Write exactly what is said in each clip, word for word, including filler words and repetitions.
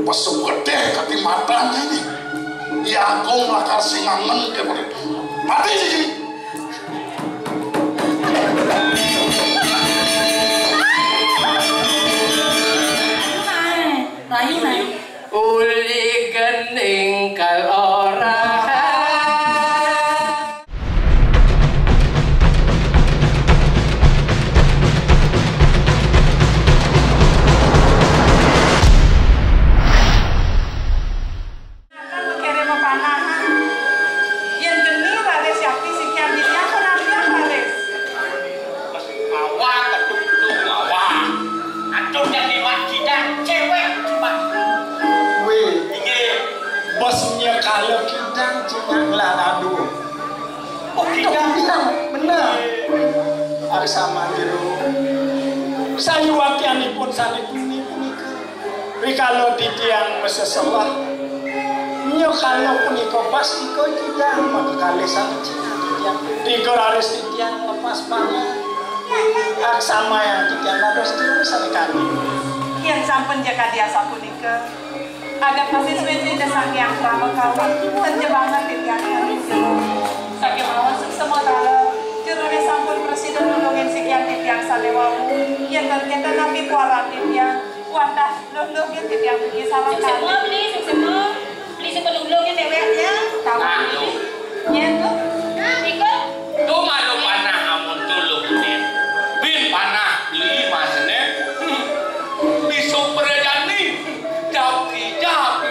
Pesu gedé kati matane ini. Iya, aku lakar sing ngangen ke mati sih. Rayu, Nay. Uli gening kal ora. Akan mengkere mepanahan. Yen geni raris yakti sikian dinya penampian raris. Mawa ketutu mawa. Aduh, jadi mak kidang cewek, Pak. Weh. Inggih. Bos nyekala kidang cuma ngelaradu. Oh, kidang. Kidang, bener. Ari sama jero. Sayuwakyanipun sanipun punika. Rikala titiang maseselah, nyekala punika pastika titiang makakalih sami cinah titiang. Tiga raris titiang lepas banget. Aksama yang titiang dados jero sami kami. Yen sampun jakadi asapunika, agat masih suwiji desang yang krama kawan, tenjebangan titiang kami. Sakémaon suksema taler, jerone sampun prasida nulungin sikian titiang sane wau. Yen ten kenten napi kuaran titiang, wantah Loh, loh, nggih, titiang niki salah. Suksema, kali. Beli, suksema. Beli sing penulung ya, Dewek, ya. Tahu. Nah, ini. Tuh. Nggih, tuh. Nah, niku. Tuh malu panah amun tulung, Nen. Bin panah beli, Mas, Nen. Hmm. Bisuk berjani. Jauh hijab.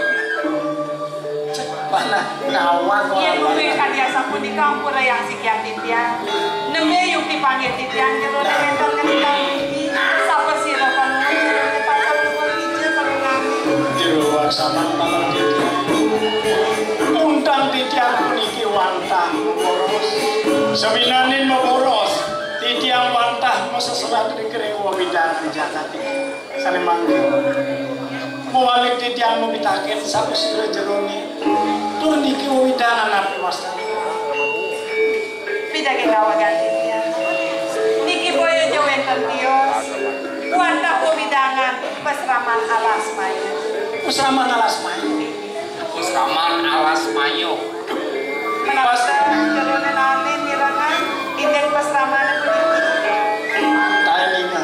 Panah nawang. Yen duwe kadi asapunika ampura yang sikian titiang. Nembe yukti panggih titiang jero nenten ngendang niki. Sapa sira panuwun jero ne pacang nuwun ija panungami. Jero waksaman paman titiang. Untang titiang puniki wantah boros. Seminanin meboros. Titiang wantah maseselat ring wewidangan jagat iki. Sane mangke. Mawali titiang mapitaken sapa sira jerone. Tur niki wewidangan napi wastane. Pidaging kawagan titiang. Niki boya ja wenten tios. Wantah wewidangan pasraman alas maya. Pasraman alas maya. Pasraman alas maya. Menawi jerone nane mirengang indik pasramane puniki. Timingnya.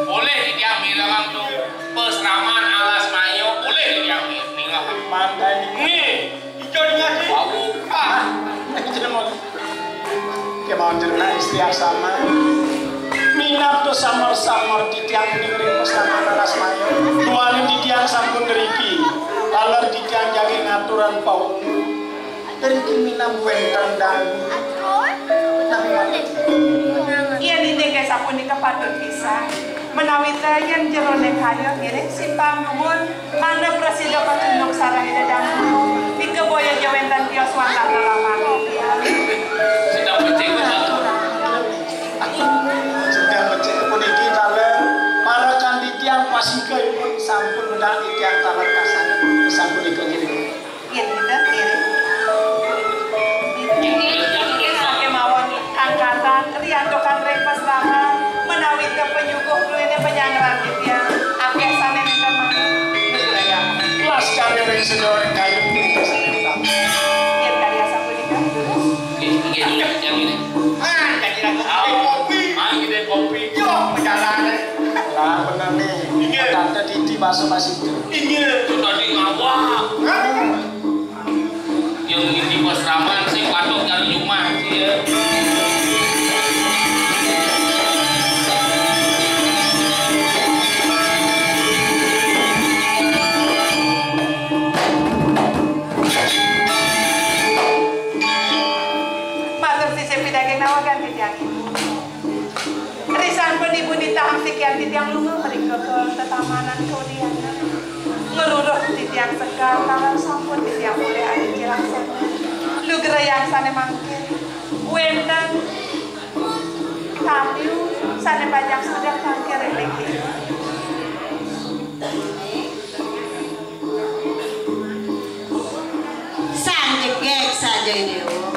Boleh titiang mirengang tuh. Pasraman alas maya, boleh titiang mi-, mirengang. Mantai niki. Nih. Ijo dengan sih. Wau. Ah. Kemawon jenengan istri aksama. Minab to samar-samar titiang ning ring pasraman alas maya. Duaning titiang sampun ngriki. Taler titiang jagi ngaturan paungu. Ngriki minab wenten dangu. Nami mati. Iya, ninding sapunika patut pisan. Menawi ta yen jerone kaya ngiring simpang dumun. Mangda prasida patunduk sareng Ida Danu. Nika boya ja wenten tios wantah lelaman. Sedang becik, Pak. Sedang becik puniki taler marakan titiang pasika ipun sampun medal titiang taler kasan sampun ika ngiring. Yen kita ngiring. Nggih, sakémawon angkatan riantukan ring pasraman menawi kepenyuguh duwene penyangran titiang. Akeh sane nenten manut. Las kami ring sedaya ring kayun ring sane utama. Yen kaya sapunika. Nggih, nggih, nggih, yang ini. Ah, jadi lagu kopi. Ah, kita kopi. Yo, perjalanan. Lah, bener nih. Iya. Tante Didi masuk pas itu. Iya. Itu tadi ngawak. Hah? Yang ini pasraman sing patok karo nyumah, ya. Matur sisip pidaging nawagan titiang ibu. Risampun ibu nitahang sikian titiang lunga mrika ka tetamanan kaudianan. Ngruruh titiang segar, taler sampun titiang mulih ari cilaksana. Lugrayang sane mangkin. Wenten tamiu sane pacang sedeng mangkin ring mriki. Sanjegek saja, Dewa.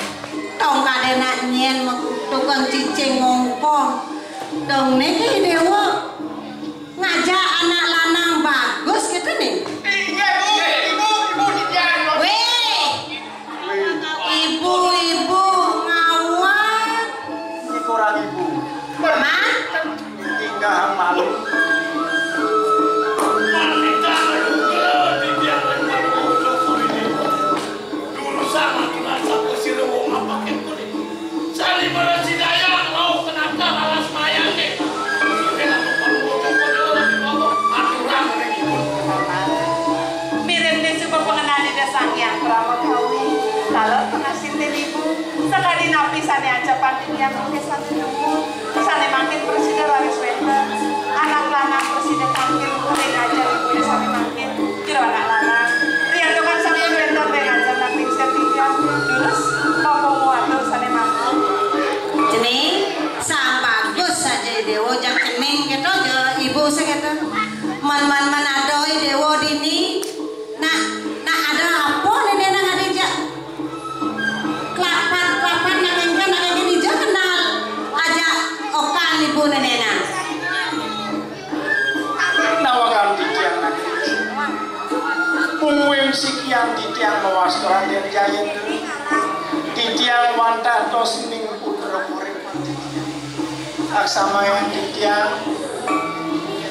Tong kadena nyen mek tukang cicing ngongkong. Dong niki, Dewa. Aja anak lanang bagus gitu nih. Inggih, Bu. Ibu, ibu, ibu. Wéh. Ibu-ibu ngawak. Ini kurang ibu. Mah? Tingkah malu. Dulu sama tuh rasa pesir wong apa kek kulit. Sari mara sidaya, lauh kenaka, lalas mayang, deh. Sing aku perlu cocok di orang di bawah, aturan oleh ibu. Mirip deh, coba pengenal di desa yang Krama Kawi. Kalau pengasih teh ibu, sekali napi sane aja panti yang mungkin sane nemu. Sane mangkin prasida raris wénten. Anak lanang prasida tampil ring ajar ibu sane mangkin. Jero anak lanang. Riantukan sami wénten ring ajar nanging setiap durus mampu muatur sane mangkin. Cening, sang bagus saja dewa jak cening gitu aja ibu sing gitu. Man man man adoh dewa dini. Nah, nah ada apa nenek nang ada jak? Kelapat, kelapat, nang engke, nang engke dija kenal. Aja okan ibu nenena. Nawangan titiang nanging. Mungguing sikian titiang mawasta raden jayeng. Titiang wantah tos ning putra urip. Aksamayang titiang.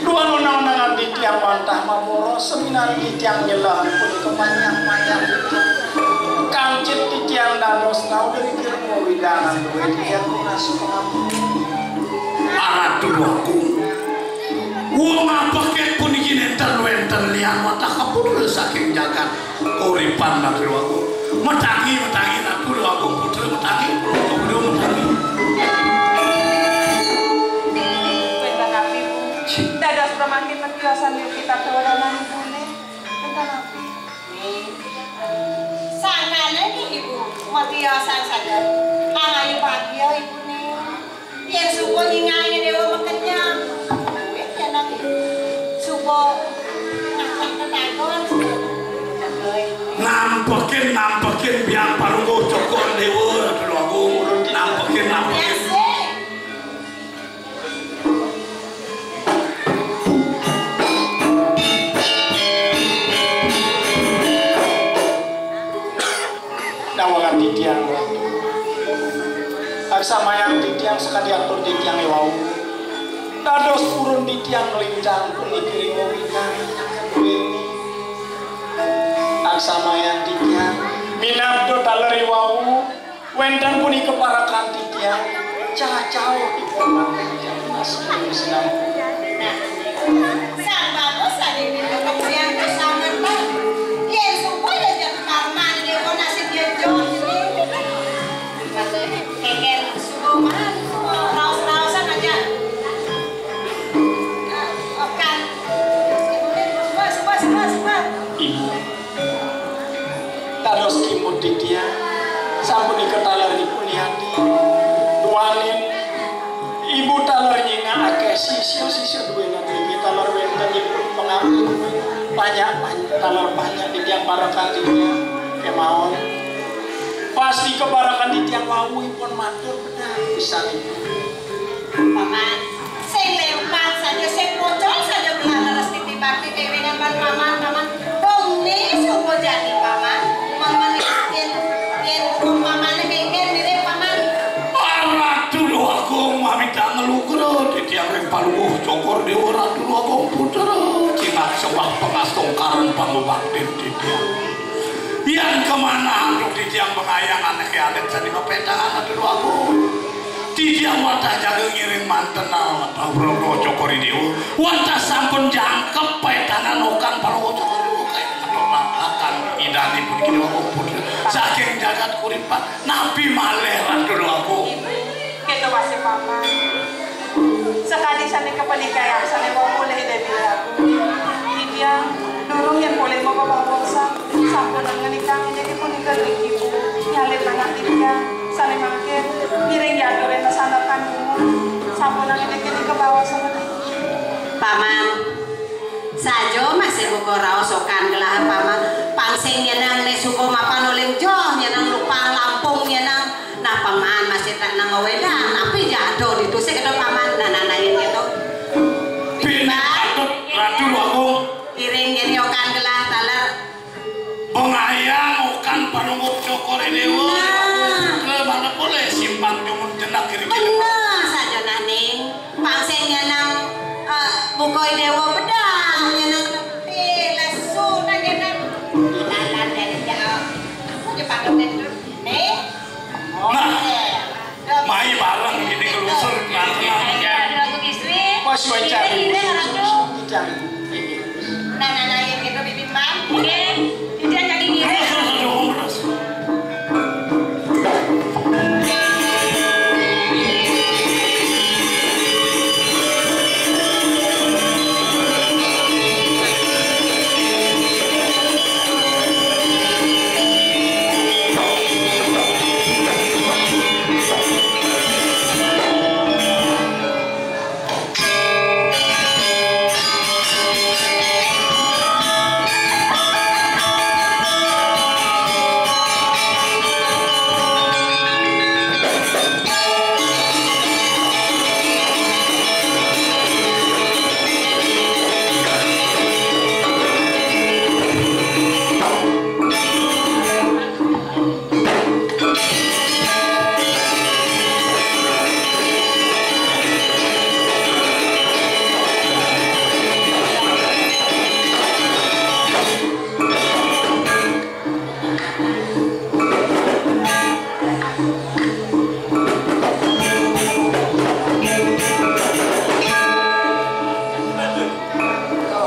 Dua nonang-nonangan titiang wantah mamoro, seminan titiang nyeleng punika panjang-panjang. Kangcit titiang dados nauder kirmo widangan duwe titiang tunas pangampun. Aratu Agung. Wong apeket puniki nenten wenten lian wantah kaputra saking jagat. Uripan Ratu Agung. Metangi, metangi Ratu Agung putra, metangi, putra, putra, metangi. Wénten napi, Bu? Dados pramangkin metiosan yuki tatrawanan ibune. Wénten napi? Sangkane nggih, Ibu, metiosan saja. Angayu bahagia ibune. Yen suba nyingaine dewa makenyang. Duit ya nang suba ngakak tetanggone. Nampekin, nampekin biang Palungguh Cokor Dewa, Ratu Agung. Nampekin, nampekin. Ya, sih. Nawangan titiang. Aksamayang titiang sakadi atur titiang iwau. Dados purun titiang nglintang puniki ring wewinang. Aksamayang titiang. Minab do taler iwau. Wénten punika parekan titiang, cacah dipun manten titiang mas sinampu. Sang bagus tadi dipun titiang kesangetan. Yen supaya jatuh karman dia pun nasib dia jauh. Keken subuh man, raos-raosan aja. Okan. Subuh, subuh, subuh, subuh. Dados kimud titiang, sapunika taler dipun yati. Duaning ibu taler nyingakake sisya-sisya duenan niki taler wéntenipun pangapti. Banyak, banyak taler banyak titiang parekan titiang kemawon. Pasti keparekan titiang wau ipun matur benar pisan ibu. Paman, sing lempat saja, sing pocol saja belah leres titi bakti dewe nyaman paman, paman. Dong ni suku jani paman. Paman yen, yen pun paman kengken mirip paman. Ratu Agung mamita ngelugra titiang ring Palungguh Cokor Dewa Ratu Agung Putra. Cingat sembah pangastungkaran pangubaktin titiang. Yan kemana antuk titiang pengayang anak alit sani mapetangan Ratu Agung. Titiang wantah jaga ngiring manten Palungguh Cokor Dewa. Wantah sampun jangkep paetangan okan Palungguh Cokor Dewa. Kaya ngenok akan idanipun Dewa Putra. Saking jagat Kuripan, napi malih Ratu Agung. Kita masih paman. Sakadi sane kapanikahan sane wau olih Dewi Agung. Titiang durung yen polih mababaosan, sampun ngenikang inggih punika niki, Bu. Nyalin anak titiang sane mangkin ngiring diaturin sandakan dumun. Sampun ngenikang nika baosan niki. Paman, saja masih buka raos okan gelah paman. Pang sing nyenang ne suka mapan uling joh, nyenang lupang lampung nyenang. Nah, paman masih tak nang ngawedang, tapi jatuh ditusik itu paman. Nah, nah, nah, yen gitu. Bini patut Suai cari. Ini, ini, Ratu. Nah, nah, nah, yang gitu, Bibi Mam. Oke. Ini jadi gini.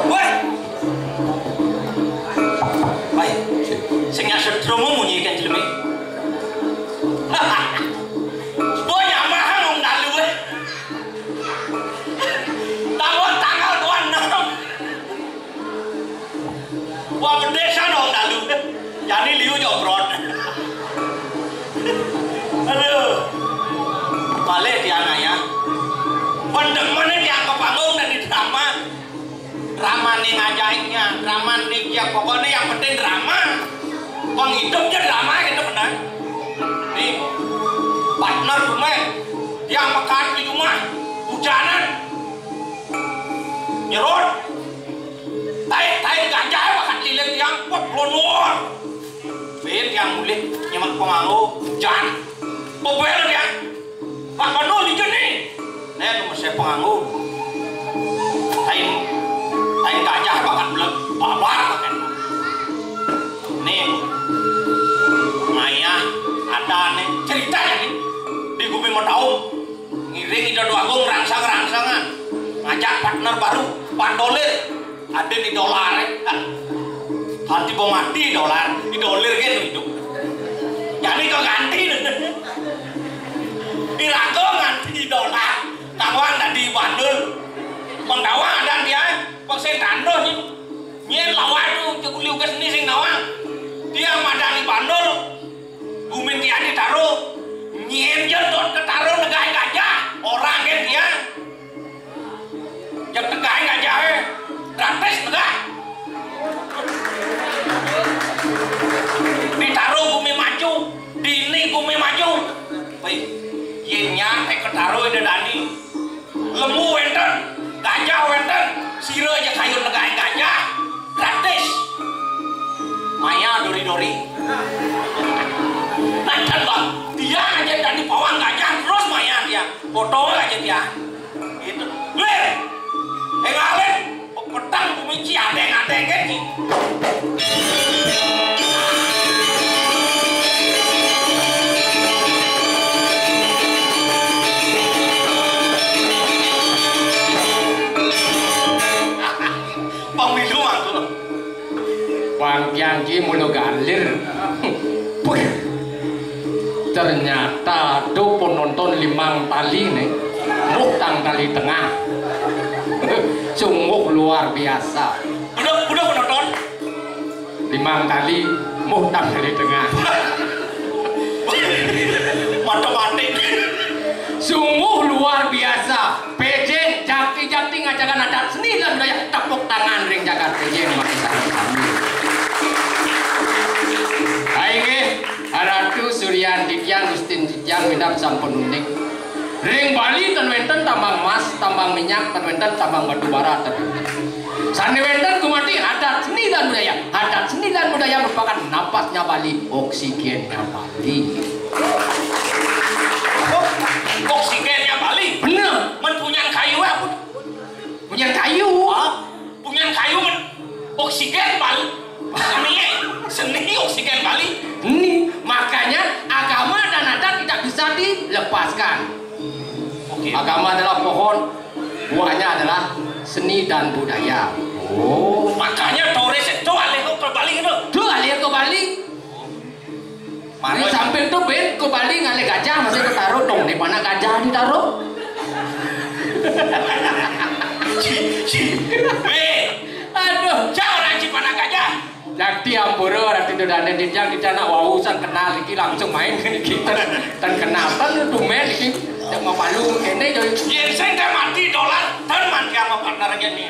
Woi! Baik, sing nyaset romo munyi kan jelemi. Boy, nyamah wong dalu, eh. Tanggal, tanggal dua enam. Wah, gede sana wong dalu. Jani liu jobrot. Aduh. Balik tiang ayah. Pendemene tiang ke panggung dan di drama. Drama ning ajaibnya, drama ning ya pokoknya yang penting drama. Wong hidup ya drama gitu benar. Nih, partner gue, dia mekat di rumah, hujanan, nyerot, tai tai gajah makan lilin yang kuat blonor. Ben yang mulih nyemak penganggo, hujan, bebel dia. Pak Panul ijo nih. Nen mesti penganggo. Tain, tain gajah banget belum babar kan. Nih, ngayah ada nih cerita ya nih di Gumi Mataung. Ngiring Ida Dwagung rangsang-rangsangan. Ngajak partner baru, Pak Dolir. Ada di dolar, eh. Nanti mau mati dolar, di dolir kan hidup. Jadi kau ganti. Di rago nganti dolar. Tawang tadi bandul. Menggawa ada dia, paksa tando ni. Nyen lawan tu, cek uliu ke seni sing nawang. Dia madani bandul. Gumin tiang ditaruh. Nyen je dot ketaruh negai gajah. Orang kan dia. Jek tegai gajah, eh. Gratis negah. Ditaruh gumi maju. Dini gumi maju. Wih, yen nyate ketaruh ida dani. Lembu wenten, gajah wenten, sira aja kayun negai gajah, gratis. Maya dori-dori. Nah, kan, Bang, dia aja dadi pawang gajah, terus maya dia. Foto aja dia. Gitu. Weh, eh, ngalih, petang bumi ci adeng-adeng, kan, ci. Pemilu aku. Bang Tiang ki mula galir. Puh. Ternyata ada penonton limang tali nih. Muh tang tali tengah. Sungguh luar biasa. Udah, udah penonton. Limang tali, muh tang tali tengah. Matematik. Sungguh luar biasa. Pejeng, jakti-jakti ngajakan adat seni lan budaya. Tepuk tangan ring jagat Pejeng, maki sami-sami. Hai nggih, Ratu Suryan titiang, Gustin titiang, minab sampun uning. Ring Bali ten wenten tambang emas, tambang minyak, ten wenten tambang batu bara, ten wenten. Sane wenten gumanti adat seni lan budaya. Adat seni lan budaya merupakan napasnya Bali, oksigennya Bali. Oksigennya Bali. Bener. Men punyan kayu apa? Punyan kayu. Hah? Punyan kayu men oksigen Bali. Seni, seni oksigen Bali. Ini makanya agama dan adat tidak bisa dilepaskan. Oke. Agama adalah pohon, Semuanya adalah seni dan budaya. Oh, makanya turis itu alih ke Bali itu. Tuh alih ke Bali. Di samping tuh ben ke Bali ngalih gajah masih ketaruh dong di mana gajah ditaruh. Ci, ci. Eh, aduh, jangan orang Cipana gajah. Jadi ampura rati dodane dijang kita nak wau sang kenal iki langsung main iki ten, ten kenal ten tumen iki. Cek mau palu kene yo. Yen sing mati dolar, dan mati sama partner aja nih.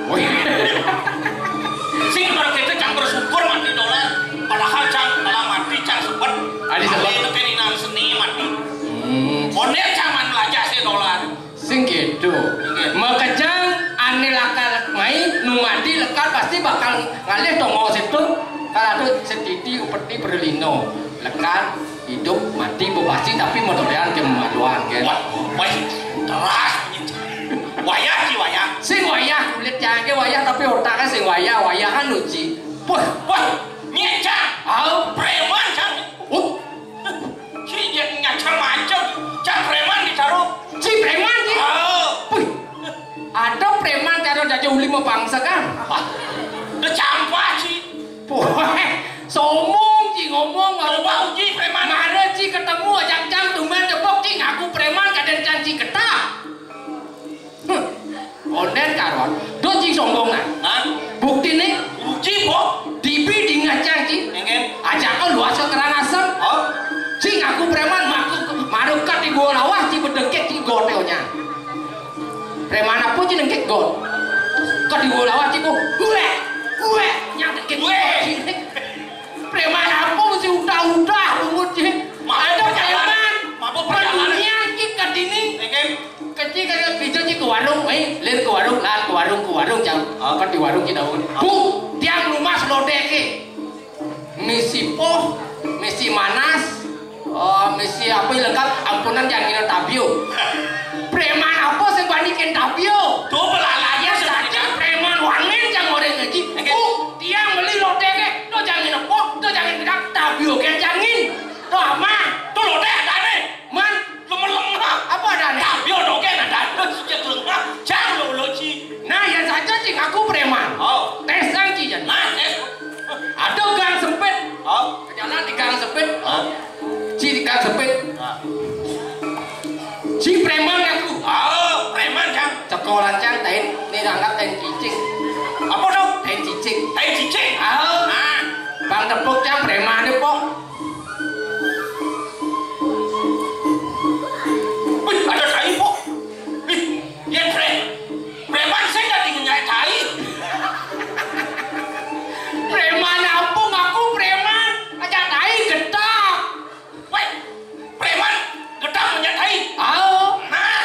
Oh iya. Sing kalau kita cang bersyukur mati dolar, padahal cang dalam mati cang sebet. Adi sebet. Itu keninan seni mati. Hmm. Onde cang man belajar si dolar. Sing gitu. Makejang ane lakar mai nu mati lekar pasti bakal ngalih tonggo situ kalau setiti upeti berlino lekar hidup mati bu pasti tapi motorean ke maluan ke. Wah, wah, keras. Wayah ki wayah. Sing wayah kulit jangan ke wayah tapi otaknya sing wayah wayahan uji. Wah, wah, nyecah. Au preman kan. Uh. Ci nyecah macam. Cak preman ditaruh. Ci preman ci. Oh. Wih. Ada preman taruh jaja uli mau bangsa kan. Wah. Udah campah ci. Wah. Somong ci ngomong baru bau ci preman. Mana ci ketemu ajak cang tumen jebok ci ngaku preman kadang cang ci ketah. Onden karon, do cing sombongan. Hah? Buktine? Uji po. Dibi dingah cang cing. Enggak. Ajak kau luas ke kerang asem. Oh. Cing aku preman maku maruk kat di gua lawah cing bedengkek cing gotelnya. Preman apa cing dengkek got? Kat di gua lawah cing gue. Gue. Nyang dengkek gue. Preman apa mesti udah-udah bungut cing. Ada preman. Mabuk perjalanan. Dunia cing kat ini. Enggak. Kecil kali bisa cik ke warung, eh, lir ke warung, lah ke warung, ke warung jam. Oh. Kan di warung kita pun. Bu, tiang rumah selodeke. Misi poh, misi manas, oh, misi apa yang lengkap, ampunan jangan ngina tabio. Preman apa sing banikin tabio? Tuh belalanya sakit preman wangin jang orang ngaji. Bu, tiang beli lodeke, tuh jangan ngina poh, tuh jangan ngina tabio kan jangin. Tuh aman. Tuh lodek ada nih. Man, lu melengah. Apa ada nih? Tapi ono kan ada ada sejak lengah. Jangan lo lo ci. Nah, yang saja cing aku preman. Oh. Tes kan ci jadi. Nah, tes. Ada gang sempit. Oh. Jalan di gang sempit. Oh. Ci di gang sempit. Nah. Ci preman aku. Oh, preman kan. Sekolah cang tain, nih anggap tain cicing. Apa dong? Tain cicing. Tain cicing. Oh. Nah. Bang tepuk cang preman deh pok. Wih, ada tai, Pok. Wih, yen pre-, preman sing dadi ngenyai tai. Preman apa ngaku preman? Aja tai getak. Weh, preman getak ngenyai tai. Au. Nah.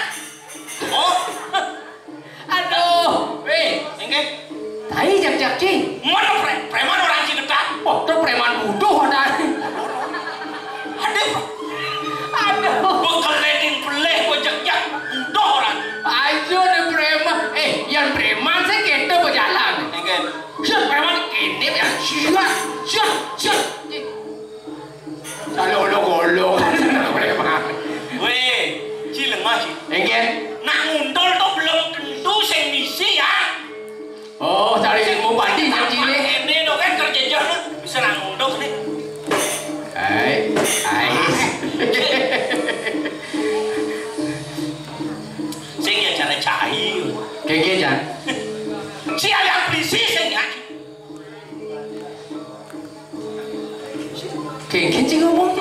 Oh. Aduh, weh. Enggak. Tai jak-jak, Ci. Mana pre-, preman orang Cigedak? Wah, tuh preman bodoh ada. Aduh. Aduh. Gua kelening peleh, gua jek-jek. Bodoh orang. Ayo nih preman. Eh, yang preman sih kita berjalan. Enggak. Siap preman ini ya. Siap, siap, siap. Kalau olok-olok preman. Weh, ci lemah ci. Enggak. Nak ngundul tuh belum tentu sing misi ya. Oh, cari ilmu padi yang cili. Ini tuh kan kerja jam bisa nak ngundul nih. Hai, hai. Sing ya cara cai. Kengke jan. Si ada polisi sing ya. Kengke cing ngomong.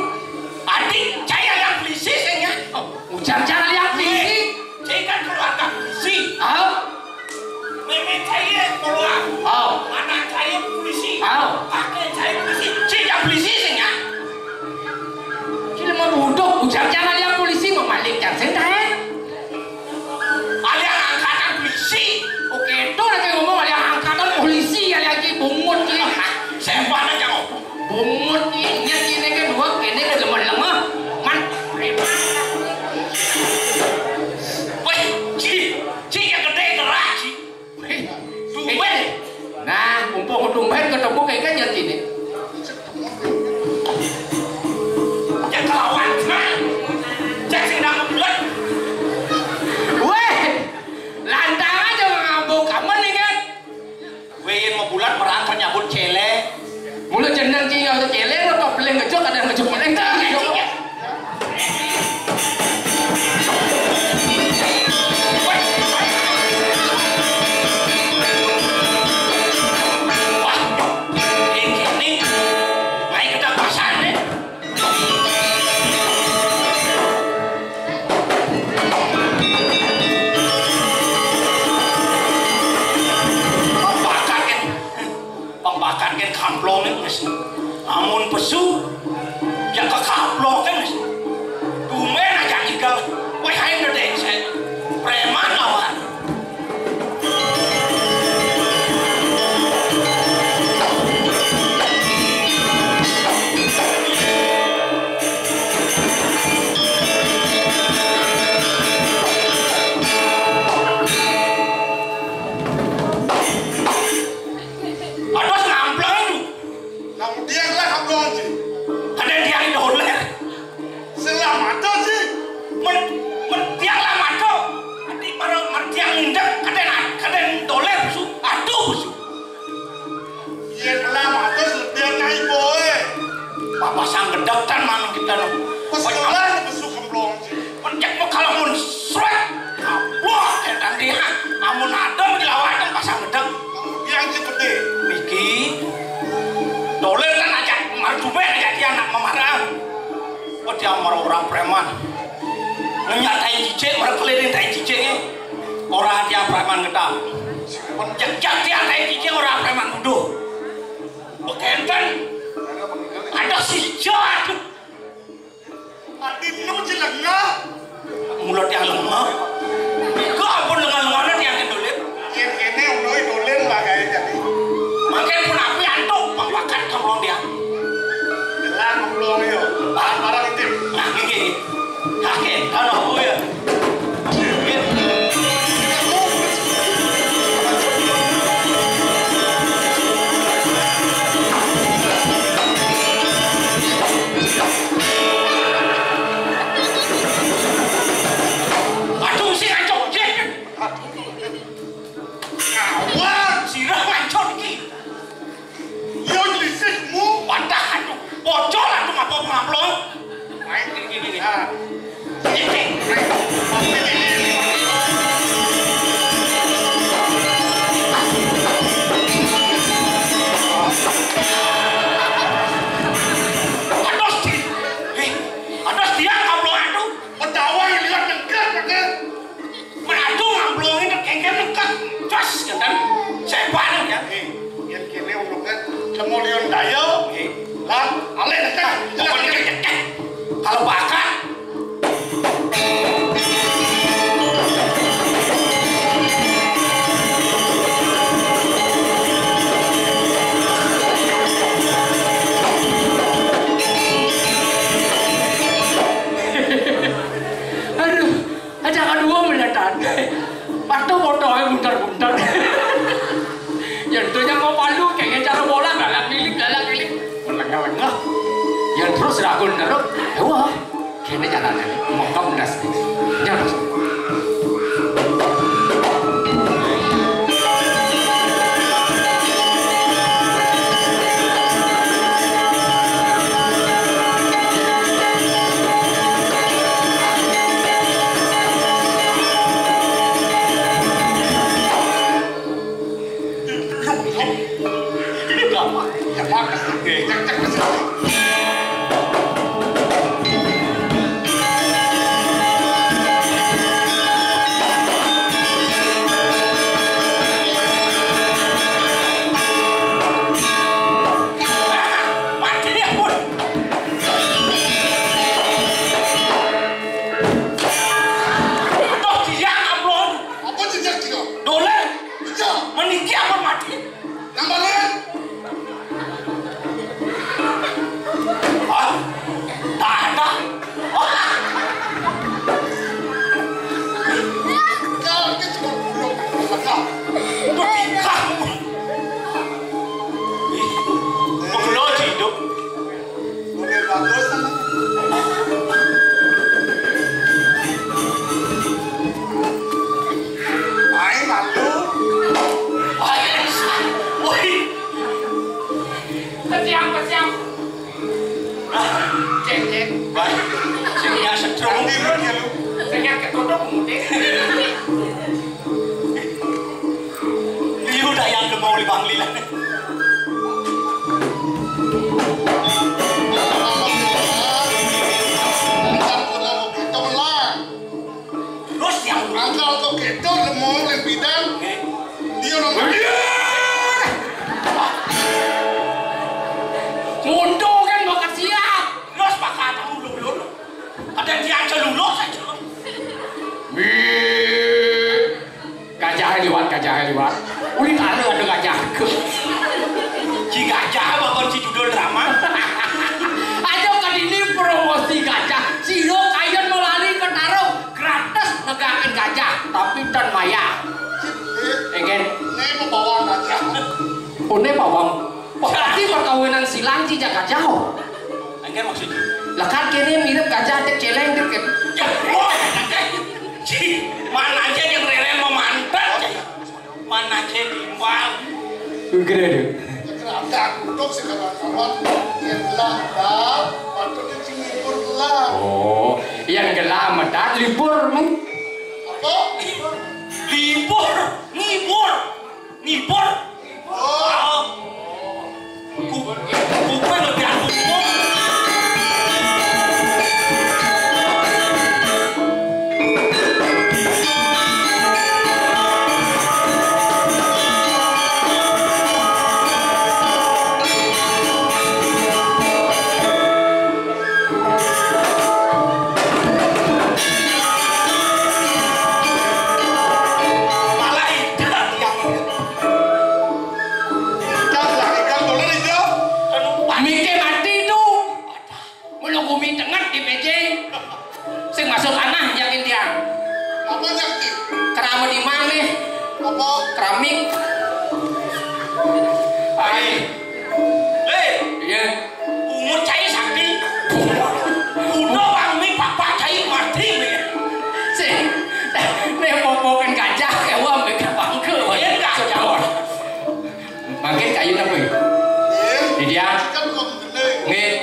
Adik saya yang polisi sing ya. Oh, ujar cara yang polisi. Saya kan keluarga polisi. Ah. Meme saya keluar. Oh. Anak saya polisi. Oh. Kakek saya polisi. Saya polisi sing ya. Cili mau budok, ujar cara yang polisi mau maling jar sing tahe. Ada yang angkatan polisi. Oke, itu lagi ngomong ada yang angkatan polisi, ada lagi bungut nih. Sempat aja kok. Bungut nih, nyet ini kan dua, ini kan lemah-lemah. Man, preman. Weh, ci, ci yang gede gerak ci. Weh, tumben. Nah, mumpung tumben ketemu kayak kan nyet ini. Ya kelawan, nah. Aduh, sih. Men, men tiang lah mado. Ati mara, mara tiang nindek, kadén, kadén dolér, su. Aduh, su. Yén lah mado, sedih nai boy. Papa sang gedek tan manung kita no. Pas kelar, besu kemplong, sih. Pencet mau kalau mun srek. Wah, ya tadi, ha. Amun ada di lawakan pasang gedek. Yang cepet deh. Niki. Dolér kan ajak, mara jumeh ajak dia nak memarang. Wedi amar orang preman. Ngenyak tai cicik, mara keliling tai cicik, eh. Orang dia preman gedang. Jejak dia tai cicik, orang preman muduh. Bekenten. Ada si jahat. Ati nu jelengah. Mula tiang lengah. Kok ampun lengah-lengahné tiang ké dolér. Yén kéné unohé dolér lah kaé jadi. Mangkén pun api antuk pang bakat kemlong tiang. Jelang kemlong yo. Barang-barang itu. Nah, niki. Kaget, kalau aku ya. Aduh, sing ancok, Cik. Ngawur, sirah mancon iki. Yo, lisikmu. Wadah, aduh, bocor, aduh, ngapa ngamplong? Main gini, gini, gini. Ha. Gini. Aduh, di-, eh, aduh, dia ngamplong, aduh. Pedawai liwat nengker, nengker. Madu ngamplongin kengkeng dekat. Jos, ngeten. Sepan ya. Eh, yén kéné urungé temu liun daya. Eh. Lah, alih dekat. Pokoknya dekat. Kalau bakat. Aduh. Aja kadua meletan. Patuh fotoé bunter-bunter. Yén tuh nyang mau palu, kayaknya cara bola, galak milik, galak milik. Melengah-lengah. Yén terus ragun terus, wah, kayaknya jalannya. Mau kamu das. Jangan. Aduh, dia ngamplong. Apa jejak dia? Dolér. Iya. Meniki apa mati? Nambah lagi. Ah, tak ada. Kau ke cuma buruk. Maka. Bertingkah. Ih, pegelo hidup. Mobil bagus, kan? Main malu. Wih. Pesiang, pesiang. Cek, cek. Baik. Sing ya setrum. Nanti lu dia lu. Sing ya ketutup, mungkin. Liu dayang lemah oleh Bang Lila. Terus yang angkal kok gitu, lemah oleh bidan. Oke. Dia orang. Iya. Mundur kan bakat siap. Terus pakai atau ulur-ulur. Ada yang diajak lulus aja. Wih. Gajah liwat, gajah liwat. Uli tara ada gajah ke. Si gajah bakal si judul drama. Aja kadini promosi gajah. Sira kayén melali ke tara gratis negakin gajah, tapi ten mayar. Enggén. Ini mau bawa gajah. Une bawang. Berarti perkawinan silang ci jak gajah. Enggén maksudnya. Lah kan kene mirip gajah, cek celeng, cek Gede deh. Kerandang duduk sekarang kawan. Yang gelap, gelap. Patutnya sing libur gelap. Oh, yang gelap medat libur, men. Apa? Libur, ngibur. Ngibur. Oh. Ah. Ku-, kuping lebih aku. Malah ikan yang Mikir mati tu. Mula gumi tenget di P J. Sing masuk tanah, yakin dia. Apa, yakin? Kerama di mana? Apa? Keramik. Ai. Eh. Iya. Bungut cai sakti. Udah bang mi papa cai mati mi. Sing. Nih popokan gajah kawan mereka bangke. Iya, gajah. Mangkin kayu napa? Nggih. Di dia. Kan kok bener. Nggih.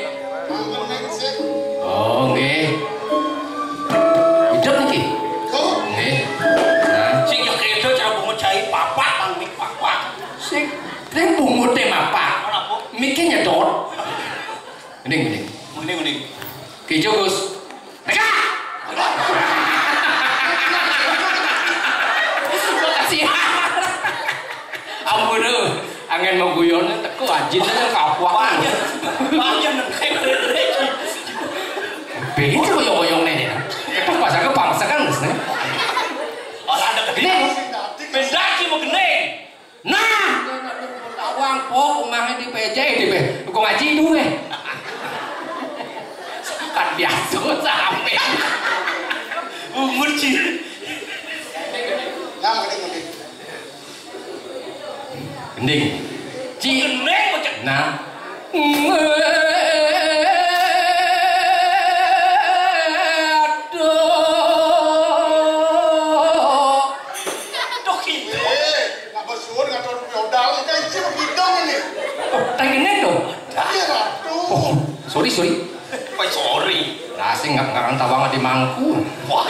Mangkene sik. Oh, nggih. Hidup niki? Kok? Nggih. Nah. Sing ya kedo cara bungut jahit papak, pangmik papak. Sing ning bungute mapak. Ora apa? Mike nyedot. Mending, mending. Mending, mending. Ki Joko, Gus. Teka! Makasih. Ampun, lho. Angin mau guyon, teko ajin aja kapuan. Banyak, banyak, nengke. Begitu koyong-koyong nih, nih. Pas aku bangsa kan, Gus, nih. Ora ada gedhe. Gendeng. Bendaki mau gendeng. Nah, awang po, umahnya di P J, di P J. Kok ngaji duwe? Kan biasa sampe. Umur, Ci. Nah, mending, mending. Gending. Ci. Gending, macam. Nah. Aduh. Aduh, gitu. Eh, nggak bersuara, nggak tahu feodal, kita isi begidang ini. Oh, tengene to? Iya, Ratu. Oh, sorry, sorry. Wah, sorry. Lah, sing nggak ngarang tawang di mangku. Wah.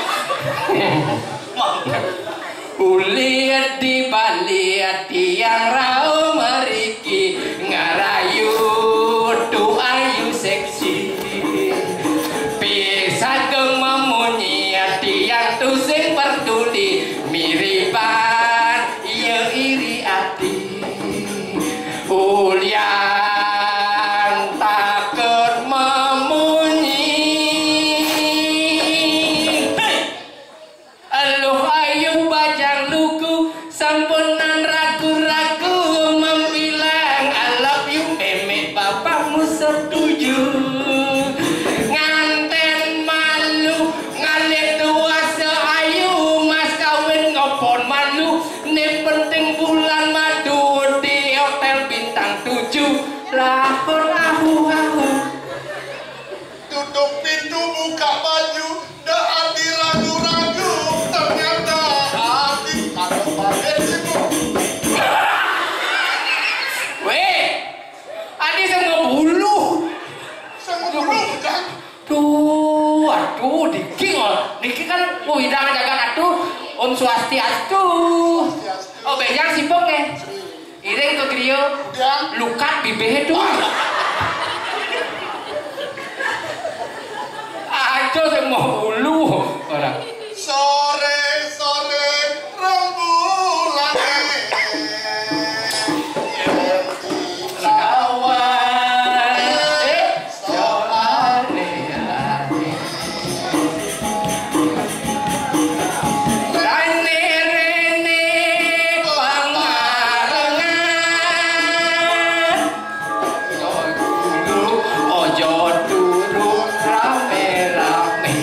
Mang. Ulit di balik tiang rau meriki ngarayu tu ayu seksi. Pisah ke memunyi tiang tu sing peduli miriban ye iri ati. Ulian takut memunyi. Hey! Aluh ayu bajang lugu, sampunan ragu-ragu membilang I love you, memek bapakmu setuju. Nganten malu, ngalih dewasa ayu, mas kawin ngopon malu, ne penting bulan madu di hotel bintang tujuh. Lahun ahu-ahu. Tutup pintu, buka baju, dah hati ragu-ragu, ternyata hati ada pakai situ. Weh, adi sama bulu. Sama bulu, kan? Tuh, aduh, niki kok. Niki kan widang jagat atuh. Om Swastiastu. Swastiastu. Oh, bejang sibuk ya? Iring ke griya, udah. Lukat bibih itu. Aja sing mau ulu. Ora. Sore-sore rembulan. Sekawan. Eh, sore. Rene-rene pangalengan. Ojo turu, ojo turu rame-rame.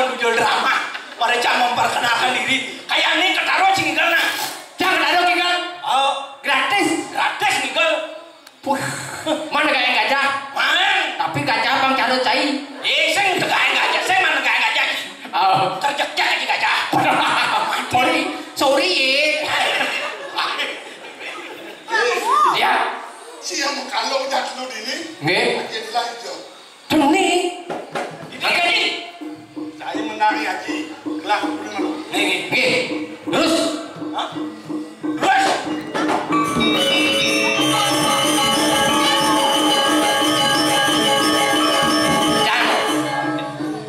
Judul drama. Pada cang memperkenalkan diri. Kayak ini ketaruh sing ngigel nah. Cang ketaruh ngigel. Oh, gratis. Gratis ngigel. Wah, mana gaya gajah? Man. Tapi gajah bang carut cai. Eh, sing tegain gajah, sing mana gaya gajah? Oh. Terjejak aja gajah. Sorry, sorry ya. Ya. Si yang mengkalung jatuh dulu dini. Nggih. Makin lanjut. Demi. Ini kan ini. Saya menari aja. Gelah dulu. Nggih, nggih. Nggih. Terus? Hah? Terus? Cang,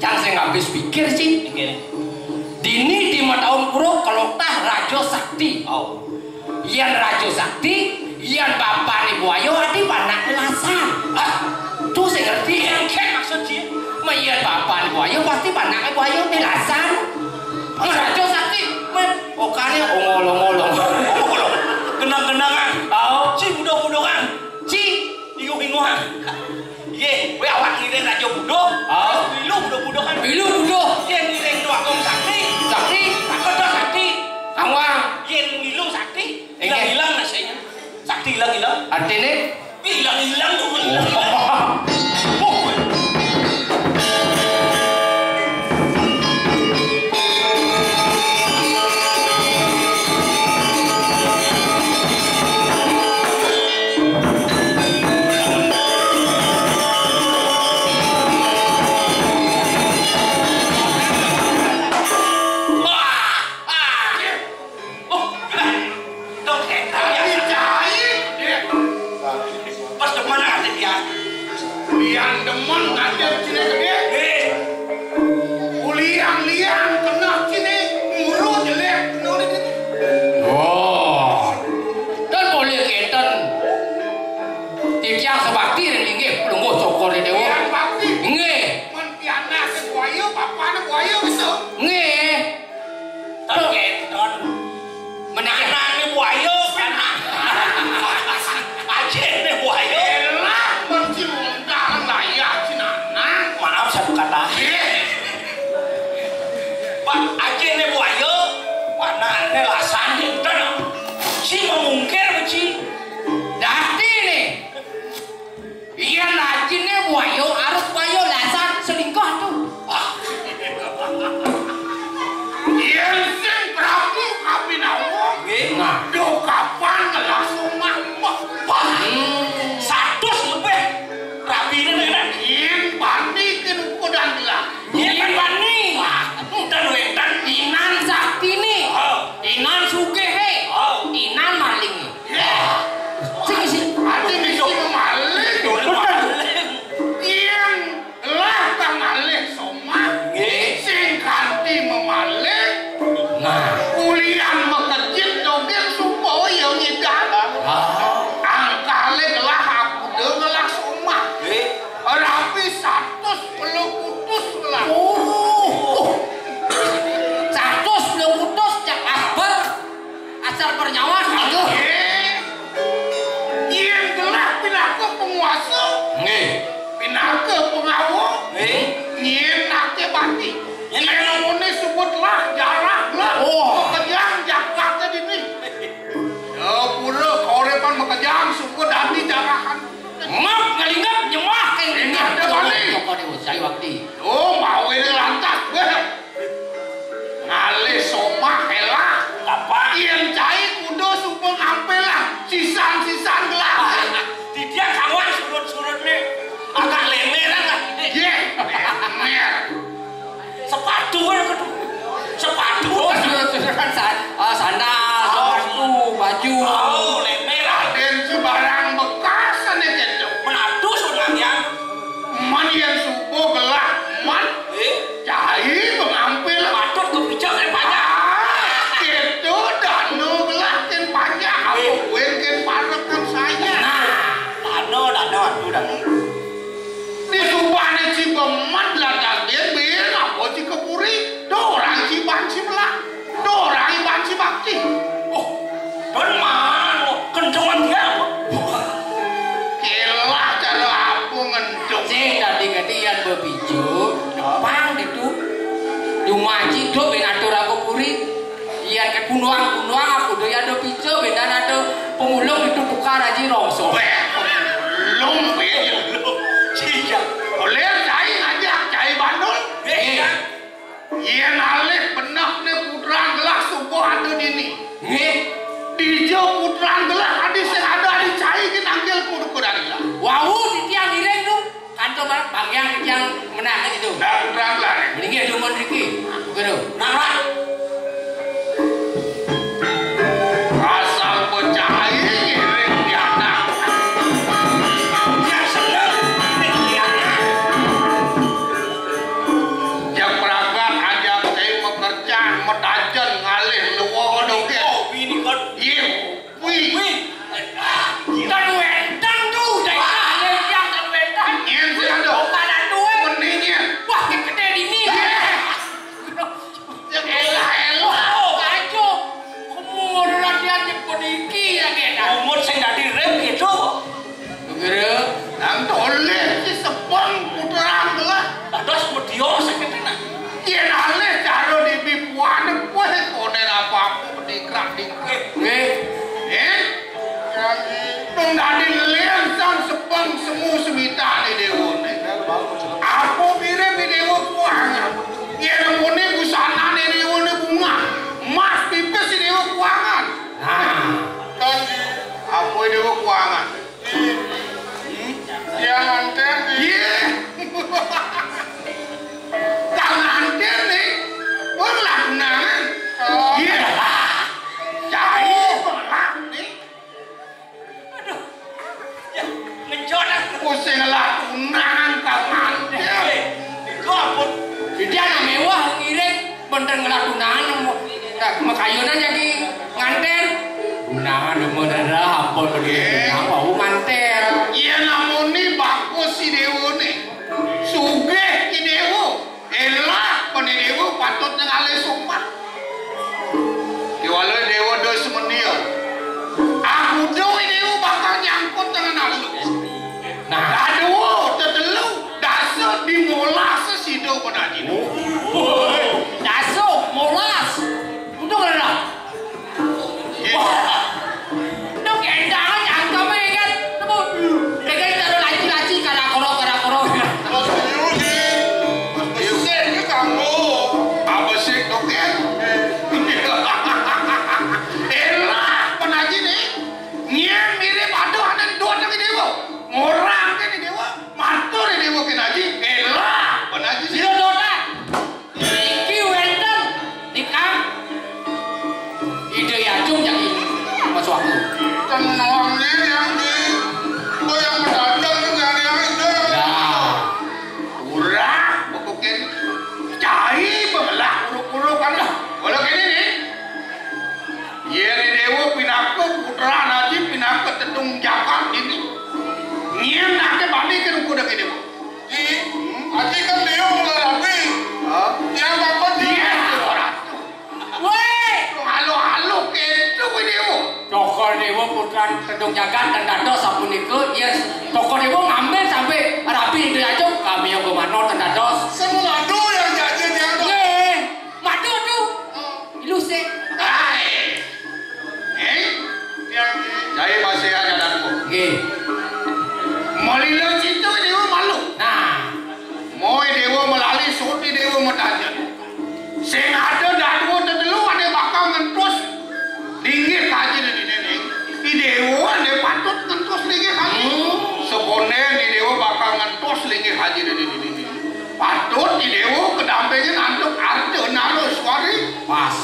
cang sing habis pikir sih. Nggih. Dini di mataun kuro kelotah Raja Sakti. Oh. Yén Raja Sakti, yén bapané buaya ati panakné lasan. Ah, tuh sing ngerti. Engkén maksud dia. Mah yén bapané buaya pasti panakné buaya ati lasan. Mah Raja Sakti, mah okané ongol-ongol. Ongol. Genang-genangan. Oh. Ci budok-budokan. Ci inguh-inguhan. Yé, wé awak ngiring Raja Budok. Oh. Milu budok-budokan. Milu budok. Yén ngiring Déwa Agung Sakti. Sakti. Raja Sakti. Awang. Yén milu Sakti. Inggih. Ilang-ilang nasanya. Sakti ilang-ilang. Artiné? Ilang-ilang tuh. Oh. Wah. Ah. Oh, dong, eh, tadi cai. Pas demen ati dia. Lian demen ngadep ciné gedé. Eh. Ulian-lian kena ciné muru jelék. Kena udah gitu. Oh. Dan boleh kénten. Titiang sebakti dan inggih pelungguh cokor di déwa. Lian bakti. Nggih. Men pianak buaya, papan buaya gitu. Nggih. Ten kénten. Menanangné buaya, kan? Ajéné buaya. Elah, men ci lontar layah ci nanang. Maaf, satu kata. Ih. Pak, ajéné buaya, panakné lasan kénten. Si memungkir, Ci. Dadi né. Yén lajiné buaya, arep buaya lasan selingkuh tuh. Yén sing Prabu Abhinawa, nggih. Nah. Duh kapan ngelah somah. Wah, wah. Hmm. Satus lebih rabiné, nek. Yén bani kén ukuran gelah. Yén bani. Wah, enten wénten. Inan saktiné. Oh. Inan sugihé. Oh. Inan malingé. Sing, sing. Ati mesti memaling. Bener. Yén lah kang alih somah, nggih. Sing kanti memaling. Nah. Ulian makejit dogén supaya ngidan. Ah. Angkalé gelah aku dé ngelah somah. Nggih. Rabi satus puluh kutus lah. Oh. Satus puluh kutus cak asbar. Asal bernyawa satu. Yén gelah pinaka penguasa, nggih. Pinaka pengawa, nggih. Nyén naké bati. Nyén naké. Yén ngene sebut lah, jarah lah. Oh. Makejang jagaté dini. Ya, pura kauripan makejang, suka dadi jarahan. Map ngalingap nyemah kén. Ingat deh, Bali. Kok ada usai waktu. Oh, mau ini lantas, wéh. Ngalih somah elah. Apa? Yén cai kudu suba ngampil lah. Sisan-sisan gelah. Didian kawan surut-surut nih. Agak lemeran lah ini. Yé, lemer. Sepatu kan kudu. Sepatu. Oh, surut-surut kan sa-, ah, sandal, oh, sepatu, baju. Oh, lemeran. Adén sembarang bekas ané gitu. Menatus orang yang. Man yén suba gelah, man. Eh? Cai mengampil. Patut kepica kén panjang. Ah, kéto dana gelah kén panjang. Apa kuwi kén parekan saya? Nah, dana, dana, aduh, dana. Di subané ci bemet lah daging bin, apa ci kepuri? Dorang ci ban ci belah. Dorang iban si bakti. Oh, don man, kencengan dia apa? Kélah cara apa ngentung? Sing tadi ketian bepicu, pang ditu. Duh, ben atur aku puri. Yen kebunuhan-bunuhan aku do ya do pijo, ben dan ada pemulung itu tukar aja rongso. Weh, pemulung, weh. Iya. Oleh cai ngajak, cai Bandul. Iya. Yen alih benehne putra gelah subuh ada dini. Nggih. Dija putra gelah adi sing ada adi cai ki nangkil kudu-kudu gelah. Wau titiang ngiring tu. Kanto bang-, bangkiang titiang menake gitu. Nah, putra gelah. Mendingan dumun riki. Gitu. Nah, Pak. Asal bocah iki ngiring pianak. Yang seneng ngiring pianak. Yang pragat ajak saya mekerja, medajen, ngalih, lewo, doke. Oh, bini kon. Iya, wih. Wih. Ten wenten tu, dai ngalih yang ten wenten. Iya, sih ada. Bukan anu, eh. Mendingnya. Wah, gede dini. Iya. Elah, elah. Oh, kacau. Umur latihan di puniki ya, Gen. Umur sing dadi rem gitu. Guru. Nang toleh si sepeng puteran lah. Dados media sakit nah. Yen alih cara dibibuane kowe konen apa-apa dikrak-dikrik. Nggih. Eh? Nang dadi lensan sepeng semu semitane dewone. Apa mirip dewa kuangan? Yen muni busanane dewane bunga, emas pipis dewa kuangan. Nah, kan apa dewa kuangan? Yang nganten. Iya. Kang nganten nih. Wong lah tunangan. Oh. Iya. Cai pelak nih. Aduh. Ya, ngencot aku. Pusing lah tunangan kang nganten. Eh, itu ampun. Jadi anak mewah ngiring benten ngelah tunangan nemu. Nah, makayunan jadi nganten. Tunangan nemu darah apa begitu? Nang mau nganten. Iya namuni bagus si dewa nih. Sugih si dewa. Elah, pane dewa patut ngalih sopan. Kiwala dewa dos menia. Aku do dewa bakal nyangkut dengan aku. Nah, kadua, tetelu, dasa, dimolas sida penajine. Dasa, molas. Untung ora. Wah. Nuk endangan angkame kan. Temu. Dengan cara laci-laci karakoro-karakoro. Terus dulu sih. Terus dulu sih iki kamu. Apa sih, Dok, ya? Elah, penajine. Nyén mirip aduh ada dua lagi dewa. Ngorang kene dewa, matur dewa kene aji, elah, ben aji sira dotan. Iki wénten nikah Ida Yajung jagi Mas Waktu. Tenangnya yang di, kok yang mendadak itu dari yang itu. Nah, urang buku kene. Cai belah uruk-uruk kan lah. Kalau kene nih. Yén dewa pinaka putra raji pinaka tedung jagat ini. Nyén ake bani ke ruku dake dewa. Di, ati kan dia mulai rapi. Hah? Yang dapat di. Iya, dewa ratu. Woi, halo-halo ketu kuwi dewa. Tokol dewa putra tedung jagat dan dados sapunika, yén tokol dewa ngambil sampai rapi itu aja, kami yang gumano dan dados. Semuladu yang jadi yang. Nggih, madu tuh. Ilu sik. Hai. Eh? Jai masih ada daku. Nggih. Melila cinta dewa malu. Nah. Moe dewa melali soti dewa metaja. Sing ada dadua tetelu ada bakal ngentus. Linggih kaji di dini ning. Di dewa ada patut ngentus linggih kaji. Hmm. Sekonden di dewa bakal ngentus linggih kaji di dini ning. Patut di dewa kedampingin antuk arta naraswari. Pas.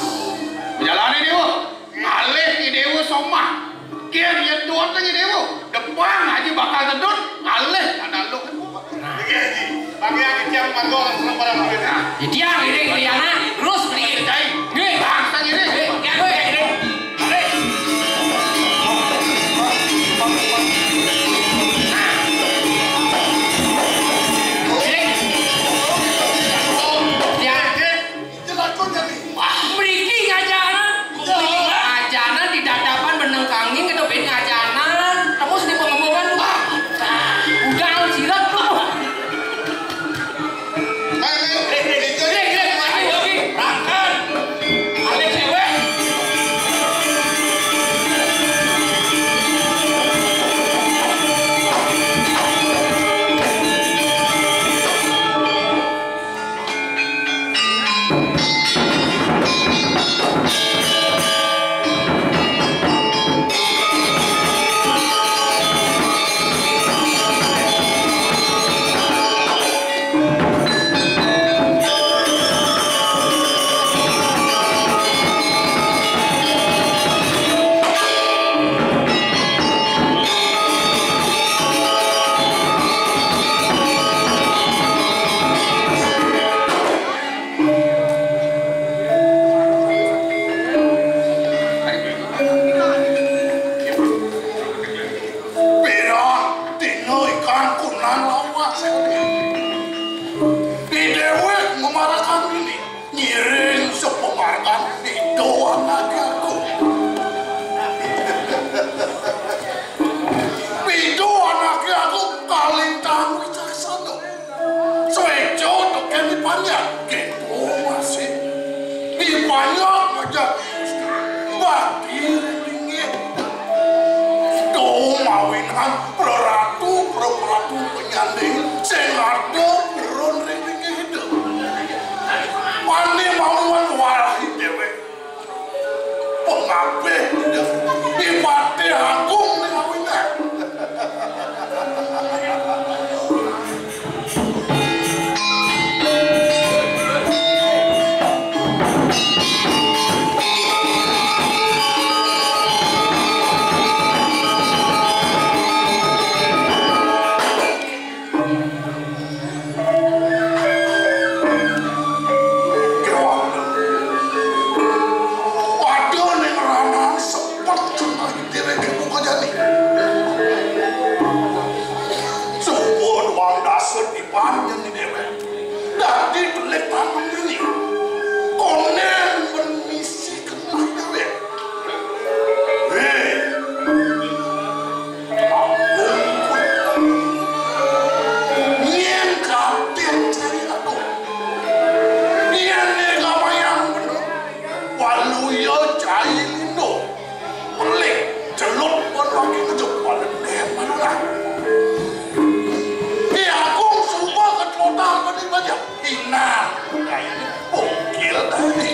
Jalane dewa. Ngalih di dewa somah. Kir ya dua tengah dewa. Depan aja bakal tedun. Ngalih ada lu. Nah. Iya, Ji. Bagi yang kecil manggo langsung pada mangga. Nah. Jadi yang ini, ini yang terus beli. Cai. Nih, bangsa ini. Nih, ya, nih, ini. Nih. Ini. Ya. Mriki ngajanan, ngajanan di dadapan beneng kangin, kita ben ngajanan, terus di pengembangan. Udah silat tuh. Rek, rek, rek, rek, rek, rek, rek, rek, rek. Ida anaké agung. Ida anaké agung kalintang wicaksana. Suéca tekén I Panjak, kéto masih. I Panjak ngajak bakti ring linggih. Ida mawinan praratu, praratu panyanding sing ada purun ring linggih Ida. Mani mawinan wali déwék. Pangabih Ida, I Patih Agung ning awinan. Kéwala. Pada ning ranah sepet cenah déwék buka jani. Suba duang dasa tiban jani déwék. Dadi telik tangan ini. Koné men misi kenah déwék. Wéh. Ampun. Nyén katin cai aduh. Nyén né gamayang bener. Waluya cai lindo. Pelik, celup, pun lagi ngejuk. Waluh, né, waluh lah. Ki Agung suba ketlotang bani bajang. Inan, kayaknya bungkil tadi.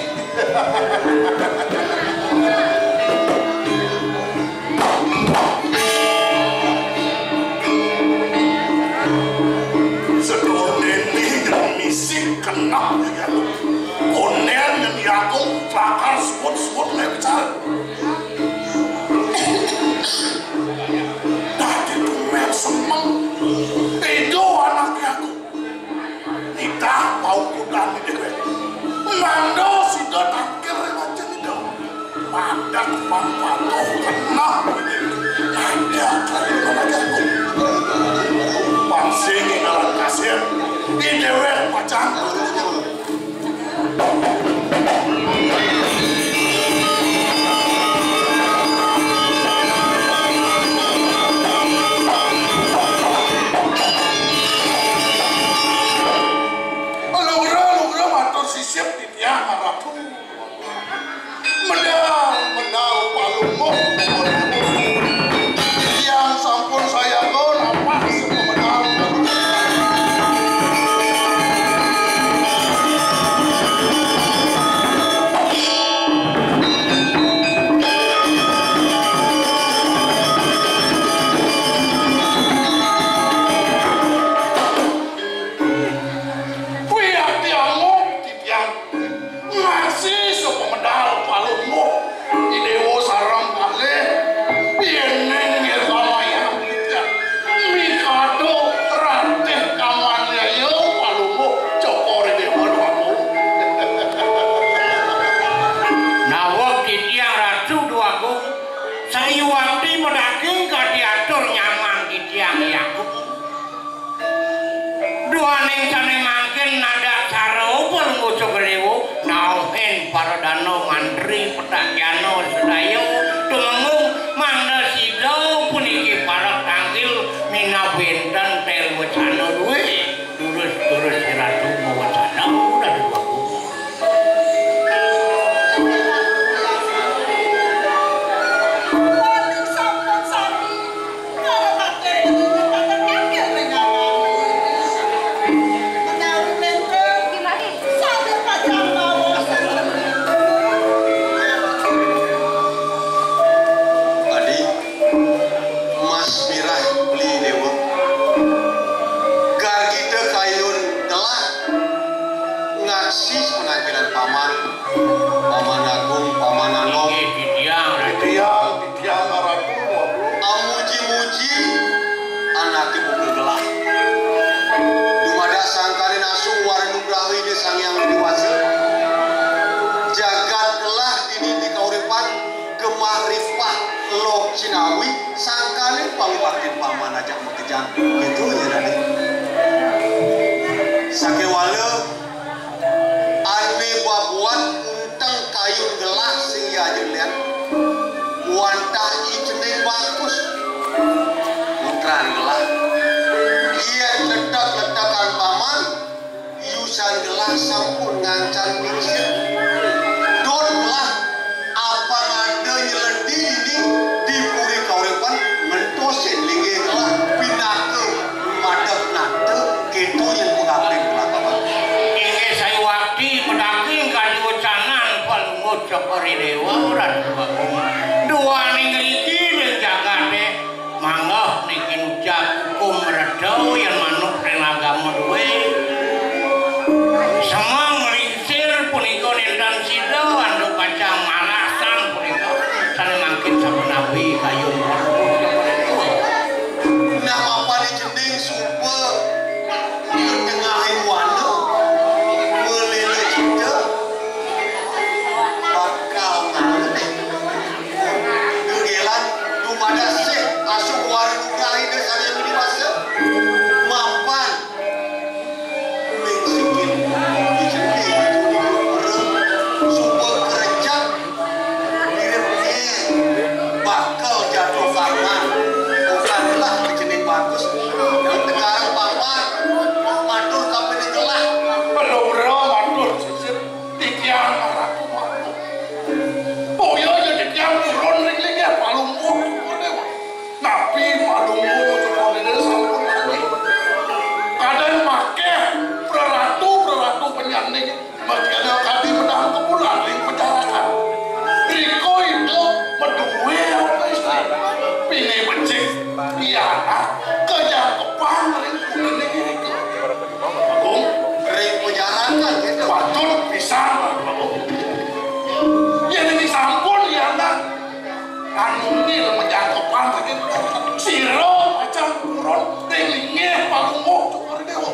Sedulur nini yang misi kenal ya. Konél yang diagung bakal sebut-sebut lepcar. Tadi tumen semeng. Itu anaknya aku. Nitah paukudan di déwék. Mangda sida tangkil ring ajeng Ida. Madak pang patuh kenah ngajak kali ngajak. Pang sing ngaran kasih. Di déwék pacang. Lugra, lugra, matur sisip titiang Ratu. Medal, medal palungguh. Titiang sampun sayaga napak semedal. Kuwi ati amuk titiang. Ngasih sapa medal palungguh. I Déwa sareng kalih. Yéning nggih kamayang titiang. Mikado ratih kamanaya palungguh cokor Déwa Agung. Naweg titiang Ratu Déwa Agung. Sayuwakti madaging kadiatur nyamang titiang Hyang Agung. Duaning sané mangkin nadar sara palungguh Cokor Déwa, nauhin para dana mantri pedak jana sedaya tumenggung mangda sida puniki parek tangkil minab wénten tel wacana duwé. Durus-durus Ratu mawacana dadi bagus. Adi, Mas Mirah beli déwa. Gargi teu kayun telah ngaksi penampilan paman. Paman Agung, Paman Anom. Inggih, titiang, Ratu. Titiang, titiang, Ratu. Amuji-muji anaké buka gelah. Dumadak sangkaning asung wara nugraha Ida Sang Hyang Widhi Wasa. Jagat gelah dini di kauripan gemah ripah loh cinawi sangkaning pangubaktin paman ajak makejang. Itu ya, Raden. Sakéwala ané babuat unteng Bagus. Putran gelah. Yén letek-letekan paman, yusan gelah sampun ngancan lingsir. Dot gelah, apang ada nyeledi dini di puri kauripan, ngentosin linggih gelah, pinaka madep nata, kéto yén pangaptin gelah paman. Inggih sayuwakti madaging kadi wecanan Palungguh Cokor I Déwa, Ratu Agung. Duaning ngriki ring jagaté, manggeh niki nucap hukum reda yén manut ring agama duwé. Semeng lingsir punika nénten sida antuk pacang malasan punika sané mangkin sapunapi kayun Palungguh Cokor I Déwa. Nah, mapan cening suba di tengahing wana, maléla cita, bakal ngalih. Gegelan, dumadak sih, asuh wara nugrahi Ida Sang Hyang Widhi Wasa. Mapan. Ring sikit, di cening, di pura, suba kerejak, mirip bakal jatuh karma. Bukanlah di cening bagus. Yang tegarang papan, matur kapining gelah. Pelura matur sisip, titiang maratu matur. Boya ya titiang turun ring linggih Palungguh Cokor Déwa. Napi Palungguh Cokor Déwa sampun mati. Kadén makéh praratu-praratu penyanding, makena kadi medang kebulan ring pajarakan. Rika Ida madué anak istri. Pinih becik, pianak, kajangkepang ring kudiné irika. Agung, ring pajarakan kéto. Patut pisan, Agung. Yén niki sampun, ya, Anak. Anu nil majangkepan saking sira pacang purun ring linggih Palungguh Cokor Déwa.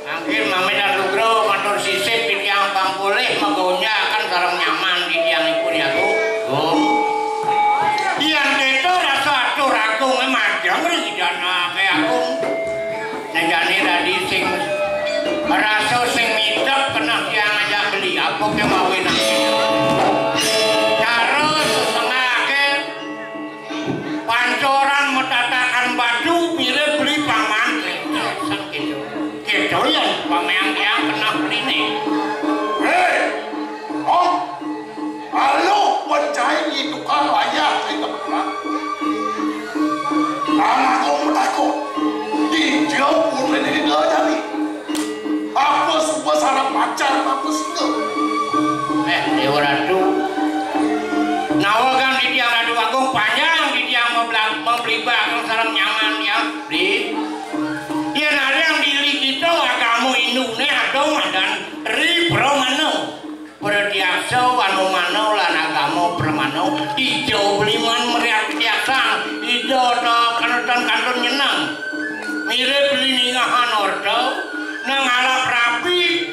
Mangkin mamidan lugra matur sisip titiang pang polih magonjakan sareng nyaman titiang ipun ya, Agung. Agung. Yén kéto rasa atur agungé majeng ring Ida Anaké Agung. Nénjani dadi sing rasa sing midep keneh tiang ajak beli apa ké mawinan. Cara sesengake pancoran matatakan batu mirip beli paman. Kéto yén pameang tiang keneh beliné. Hé, Om. Aluh, wan cai ngidukan wayah ring tepuran. Nang aku matakut. Dija putri dina jani. Apa suba sareng macan apa singa? Eh, Déwa Ratu. Nawegang titiang Ratu Agung panjang titiang mabla-, mablibakan sareng nyaman tiang. Di. Yén ada yang dili kita agama Hinduné ada madan Ri Pramana. Pratiaksa, anumana, lan agama pramana, dija beli man mriak tiaksang, ida ta kanutan kantun nyeneng. Mirip beli ningahan orta, nang alap rapi,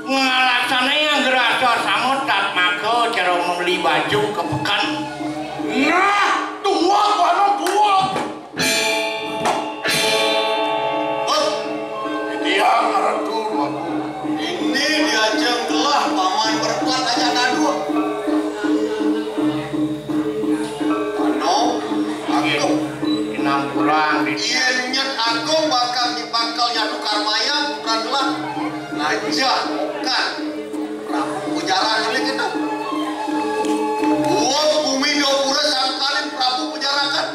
ngalaksanayang grasa sama tatmaka cara membeli baju ke peken. Nah, tuwa kono tuwa. Hut! Titiang ngaran Guru aku. Ini diajeng gelah paman berempat aja nadua. Ano, agung. Inang kurang di. Yén nyet agung bakal bakal nyatu karmaya, bukan gelah. Najah, bukan. Prabu Pujarakan lagi tuh. Buat bumi dua pura sangkalin Prabu Pujarakan.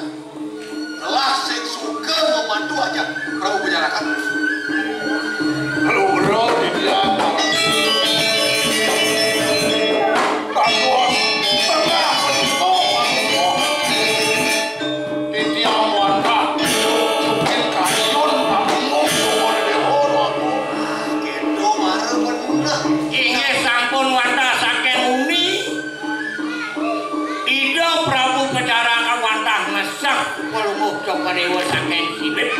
Telah sing suka membantu aja Prabu Pujarakan. Lurah di dia. Tatuan tengah sentuh. Titiang wantah. Mungkin kayun kamu. Gitu, mara bener. Inggih sampun wantah saking uni. Ida Prabu Pujarakan wantah mesah Palungguh Cokor Déwa saking silip.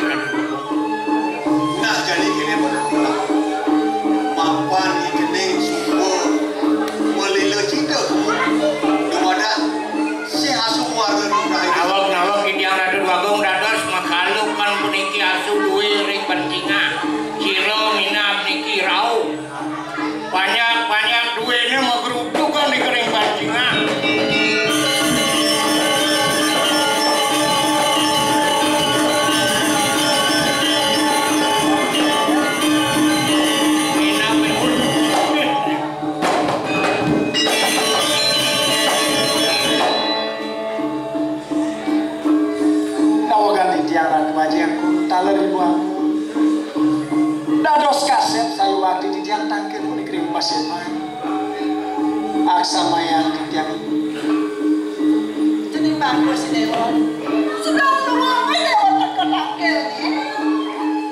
Ati titiang tangkil puniki ring paseman. Aksamayang titiang. Cening bagus, Déwa. Sudah nuwun, Déwa, teka tangkil, nggih.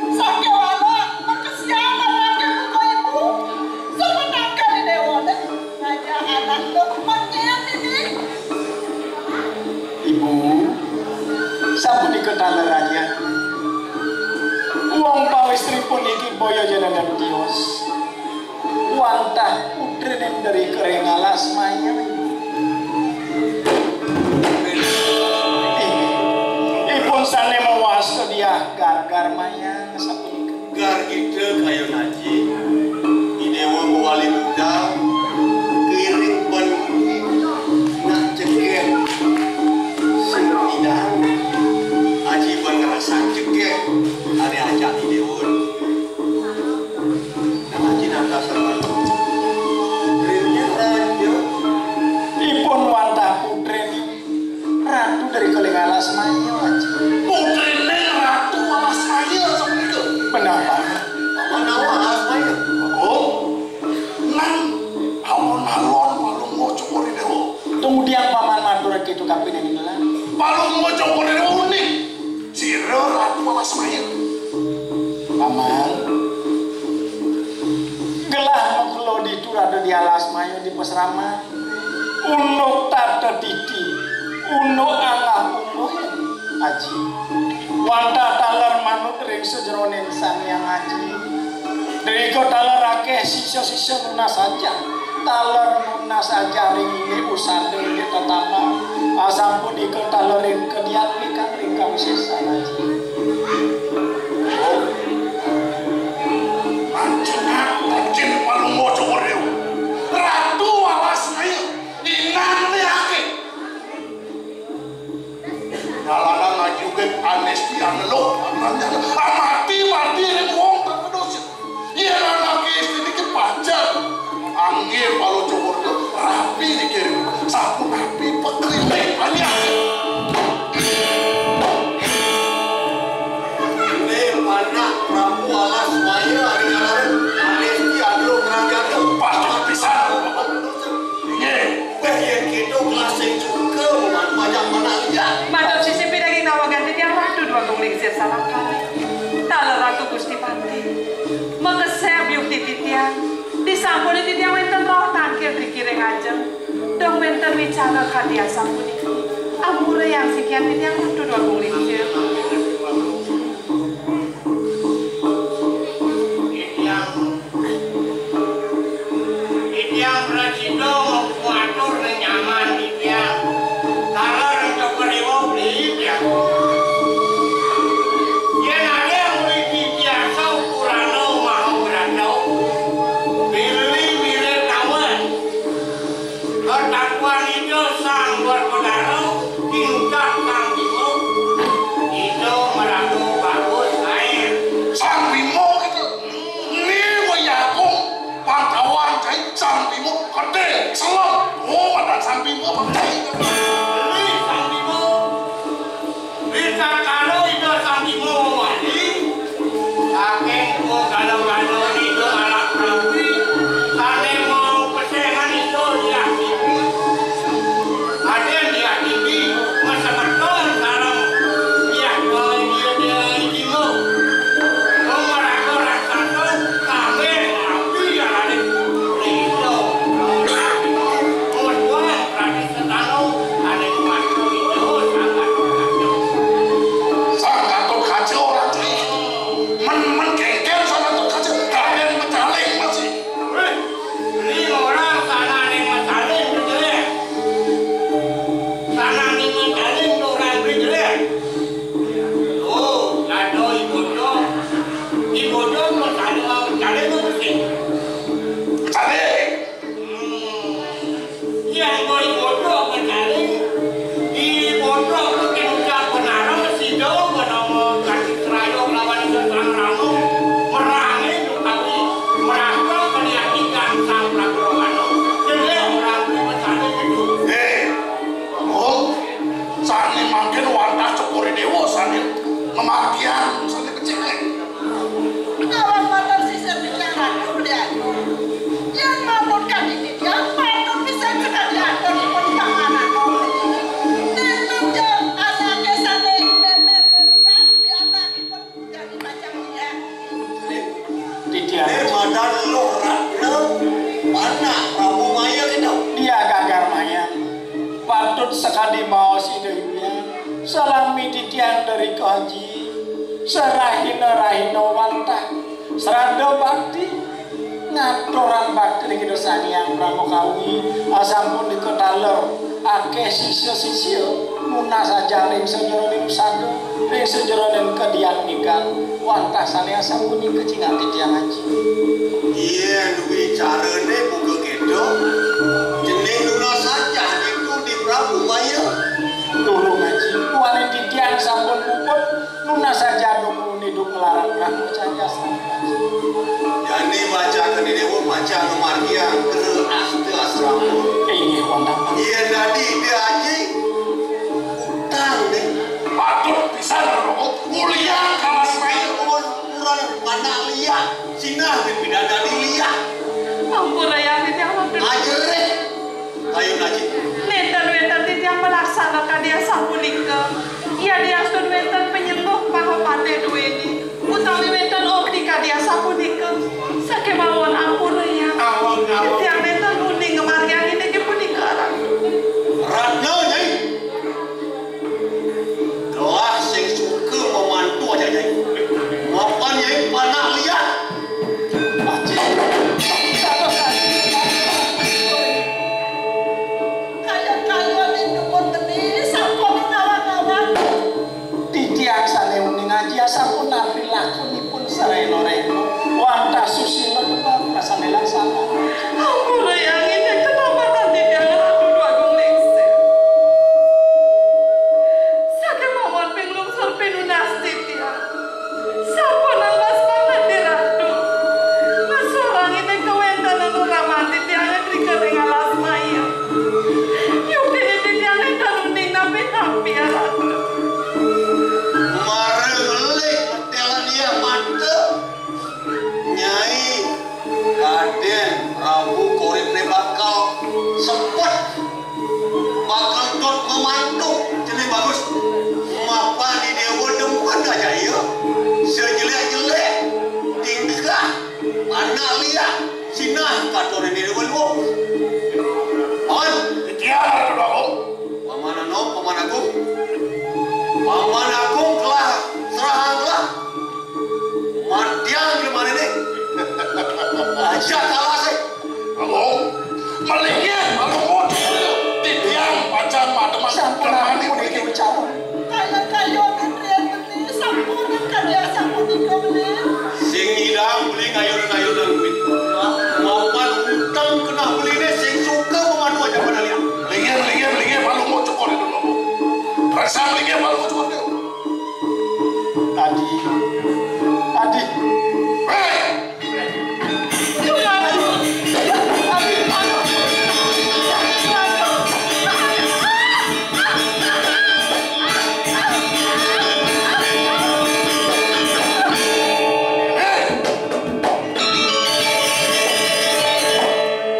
Sakéwala makesian tangkil muka ibu. Sama tangkil, Déwa, deh. Ngajak anak to mangkin ini. Ibu, sapunika taler raja. Wong pawistri puniki boya jenengan tios. Wantah putrine dari kering alas maya. Inggih. Ipun sane mawasta diah gargar maya sapunika. Gargita kayun aji, I Déwa mawali budal, kiring ban nak jegeg sing idang, aji ban ngrasa jegeg ane ajak I Déwa. Nah, aji nata sarwa. Rinyen raja. Ipun wantah putrin Ratu dari Keling Alas Maya, Aji. Putrine Ratu Alas Maya sapunika. Menapa? Manawa Alas Maya. Oh, nang alon-alon Palungguh Cokor I Déwa. Tumudiang paman matur kitu kapining gelah. Palungguh Cokor I Déwa uning. Sira Ratu Alas Maya. Paman, gelah makelo ditu rada di Alas Maya di pasraman. Unduk tata titi, unduk angah unduk, Aji. Wantah taler manut ring sajeroning Sang Hyang Aji. Drika taler akeh sisa-sisa nunas aja. Taler nunas aja ring indik usada indik tetama. Asapunika taler ring kediat wikan ring kawisesan, Aji. Mancingak, mancing Palungguh Cokor I Déwa. Ratu Alas Maya, inang ne akeh. Dalanan ngajuge anes tiang lho, amati-mati ning wong tak dosa. Yen anake istri niki pacar, anggih Palungguh Cokor rapi niki. Sapunapi pekritik anyar. Ning anak Prabu Alas Maya ari ngalarin anes tiang lho ngrajaga. Pas pisan. Inggih. Wéh, yén kéto gelah sing suka, banyak menak liat. Matur sisip daging nawagan titiang Ratu Déwagung Lingsir sareng kalih. Taler Ratu Gusti Patih. Makesep yukti titiang. Disampun titiang wénten rauh tangkil mriki ring ajeng. Dong wénten wicara kadi asapuniki. Ampura yang sikian titiang Ratu Déwagung Lingsir. Titiang Titiang prasida matur ring nyaman titiang. Kala ring Cokor I Déwa beli titiang. Yén ada yang mriki biasa ukurana maha brata, bili mirip kawan. Ketakuan Ida Sang Werkudara, tingkat Sang Bima, Ida meraga bagus kain. Sang Bima kita. Ini wayah agung, pangkawan cai Sang Bima, gede, selem. Oh, pada Sang Bima, Bang Cai. Ini Sang Bima. Ritatkala Ida Sang Bima mawali, saking dua gala-gala Ida anak Prabu, sané mau pesengan Ida diah tipi. Adén diah tipi, masemeton sareng diah tipi Ida Bima. Maraga raksasa, sampé rabi arané Ida. Musuhan Prabu Setana, Sadimaos Ida Hyang, salami titiang Dri Kaji, sarahina-rahina wantah sraddha bakti ngaturang bakti ring Ida Sang Hyang Parama Kawi, asapunika taler akéh sisya-sisya nunas ajeng ring sajeroning usada, ring sajeroning kadiatmikan, wantah sané asapunika cingak titiang aji. Yén wicarané buka kéto, cening nunas ajeng ditu di Prabu Maya. Durung aji, duaning titiang sampun puput nunas ajeng duk nglarang Prabu Cahya. Jani baca ké Déwa pacang ngamargiang Grahasta Asrama. Inggih wantah. Yén dadi Ida Aji, utang dé. Patut pisan, Rama. Kuliah kalas main. Ampun, ampura, panak liak, sinah pipidadari liak. Ampura, Hyang, titiang matur. Ajerih. Ayo, Aji. Nénten wénten titiang malaksana kadi asapunika. Yadiastun wénten panyembuh Mahapatih duéné, utawi wénten orti kadi asapunika, sakémaon ampura, Hyang. Ampun, ampun. Titiang nénten uning ngamargiang indik punika, Ratu. Ratna, Nyai. Gelah sing suka mamantu ajak Nyai. Mapan Nyai panak liak. Aji. Kayun-kayun ing dumun geni, sampun ngawang-ngawang. Titiang sané uning aji asapunapi lakunipun sarena-rena. Wantah susila tebang rasané laksana. Ampura, Hyang, indik katapatan titiang Ratu Déwagung Lingsir. Sakémaon ping lungsur pinunas titiang. Sampun ambas banget di Ratu. Ngasorang indik kawéntenan rerama titiang ring alas maya. Yukti titiang nénten uning napi-napi, ya Ratu. Mara ngeling telan iya mata. Nyai, Radén Prabu Koribné bakal sepet, bakal dot mamantu, cening bagus. Mapan di Déwa demen aja iya. Sejelék-jelék tingkah, anak liak, sinah katon di Déwa luwung. On. Titiang, Ratu Agung. Paman Anom, Paman Agung. Paman Agung telah serahang telah. Matiang di mana ini? Aja kalah sih. Agung, malinggih, Agung, titiang pacang mademan. Sampun aku niki ucap. Kaya-kaya Sampun kadi asapunika, Beli. Sing nyidang beli ngayun-ngayun duit. Mapan utang kenah beliné sing suka memandu aja pada liang. Beli, beli, beli, palungo cukur itu, Beli. Rasa beli, palungo cukur itu. Adi. Adi. Hei! Hei!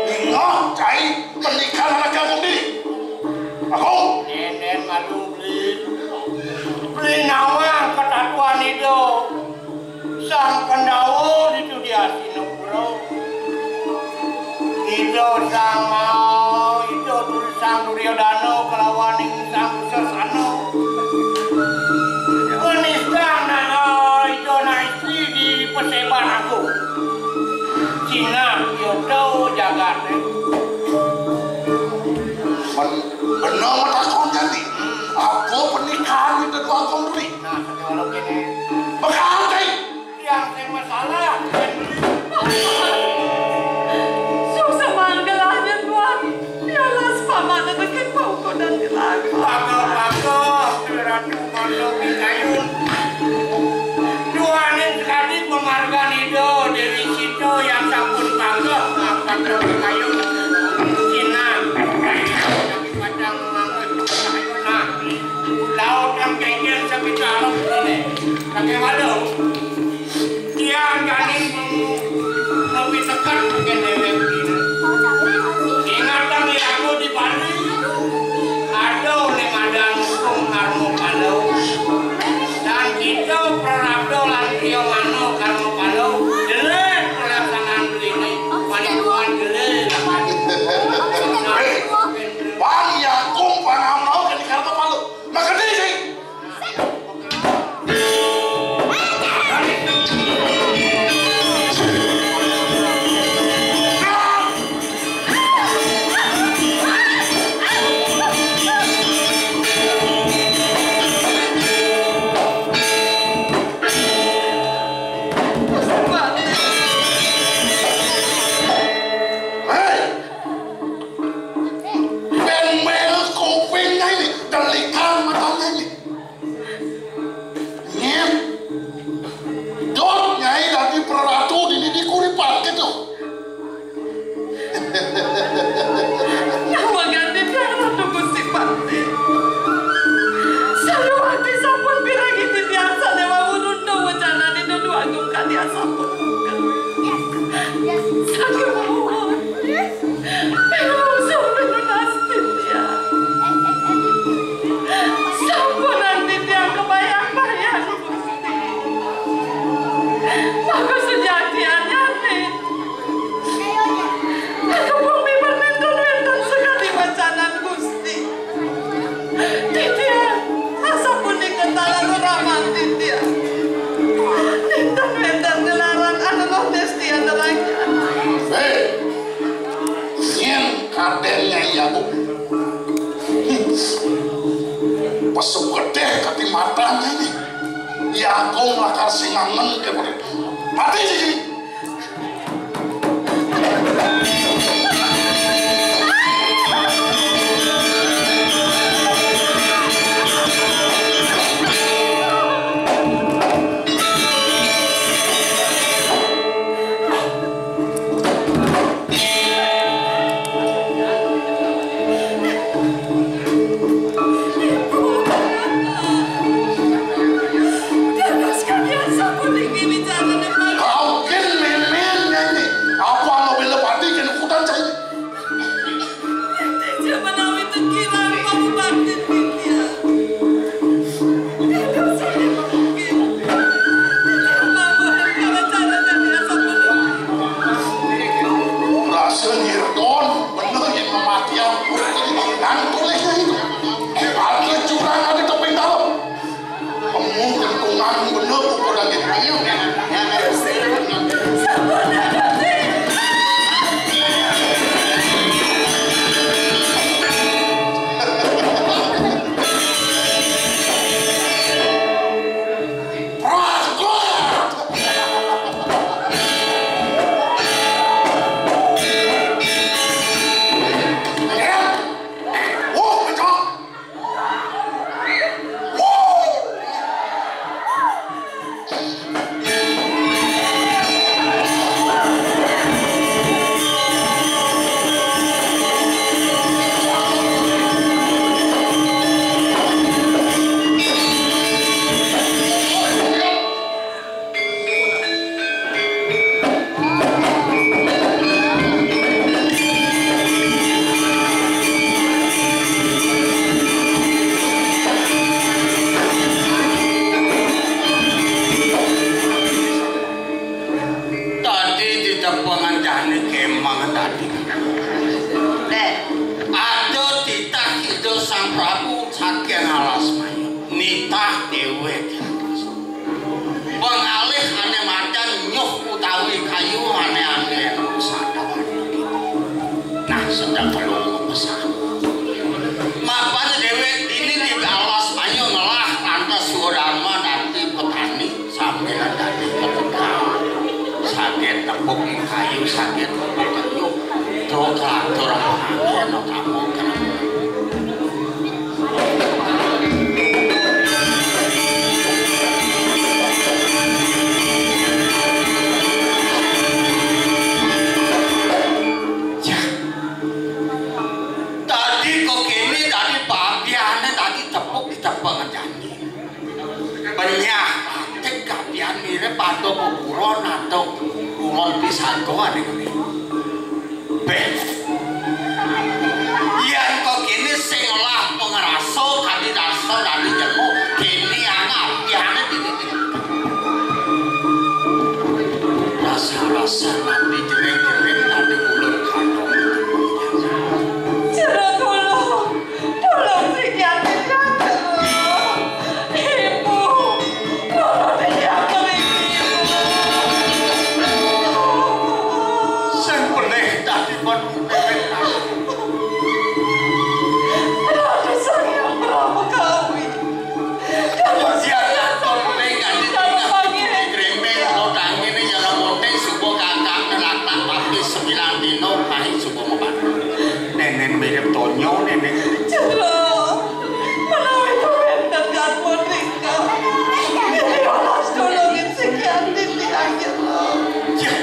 Ingat, cai, pernikahan anak kampung diri. Aku. Nenen malu beli. Beli nawang ketatuan itu. Sang Pandhawa ditu di Hastinapura. Ida Sang, Ida Dur-, Sang Duryodana kalawan ing Sang Dursasana. Panistang na-, Ida Naistri di Paseban Agung. Cina Kyoto jagaté. Ben-, bener matakon jani. Apa pernikahan kita dua agung duri? Nah, sing ora kéné. Bakal, Cai. Yang sing masalah, Cai. Sukseman gelahnya, Tuan. Dialas paman bikin paukudan gelah. Bakal, bakal, Ratu Mandok di Kayun. Duaning sekali pemargan Ida Dewi Sita yang sampun panggah ngangkat Ratu Kayun. Cina, Cai, tapi padang manggut. Nah, laut yang kengkeng sekitar ini. Bagaimana? Tiang jani mapiteket mungkin déwék dina. Ingatan di aku di Bali. Ada oleh madan hukum karma kalau. Dan kita prarabda lan kriya mano karma kalau. Jelek pelaksanaan ini. Panipuan jelek. Pan yakung pangamau Namangan titiang Ratu Gusti Patih. Saluhati sampun pirengang titiang sané wau runtuh wacanané Dudu Agung kadi asapunika. Sakémaon. Pinunas, pinunas titiang. Sampunang titiang kabayang-bayang, Gusti. Maka sujatian yamin. Maka bumi pernénten wénten sakadi wacanan Gusti. Titiang, asapunika taler raman titiang. Nénten wénten nglarang anu ngontés tian ranjang. Héi, yén kadén Nyai Agung. Pesu gedé kati matan ini. Nyai Agung lakar singangen ké mati. Mati siji. Dados kalian sapuniki wicarane, Pak? Mungkin mimin nyanyi. Apa lo bela pati kena kutan cai? Tidak menawi tekiran pangubaktin Widya. Dados saya mungkin. Tidak mampu cara-cara dari sapuniki. Rasa nyirdon, bener yang kematian. Nang tulisnya itu. Ada jurang, ada topeng dalam. Kamu kentungan bener, aku lagi. Tadi ditepengan jani kemang tadi. Ada titah Ida Sang Prabu saking alas mayut. Nitah déwék. Pengalih ané macan nyuh utawi kayu ané angin. Nah, sedang perlu pesan. Mapan déwék dini di alas mayut ngelah lantas Sudama dadi petani. Sampeyan dadi ketegal. Saged tepuk ing kayu, saged tepuk kayu. Terus atur ana kamu kenapa? Ya. Tadi kok kene, tadi bagiane, tadi tepuk, ditepuk janji. Penyah, atik kapian mirip pada kukuron atau kulon pisago ane kene. Beh. Yen kok kene sing olah pengerasa, tadi rasa, tadi jenguk, kene ana apiane dikit-dikit. Rasa-rasa nanti jering-jering nanti ulun kandung. Jero tulung, tulung sing yatim piatu. Ibu, tulung sing yatim iki, Ibu. Sing peneh tadi pun Ratu Sang Hyang Prabu Kawi. Kemudian atur ning ati tingkah di gremeng, lo tangine nyala monteng, suba kakak ngelaknak tapi sembilan dino, pahit suba mepat. Nenen mirip tonyo, nenen. Jero, menawi kawenten kan punika. Ini olas tulungin sekian titiang jero. Ya.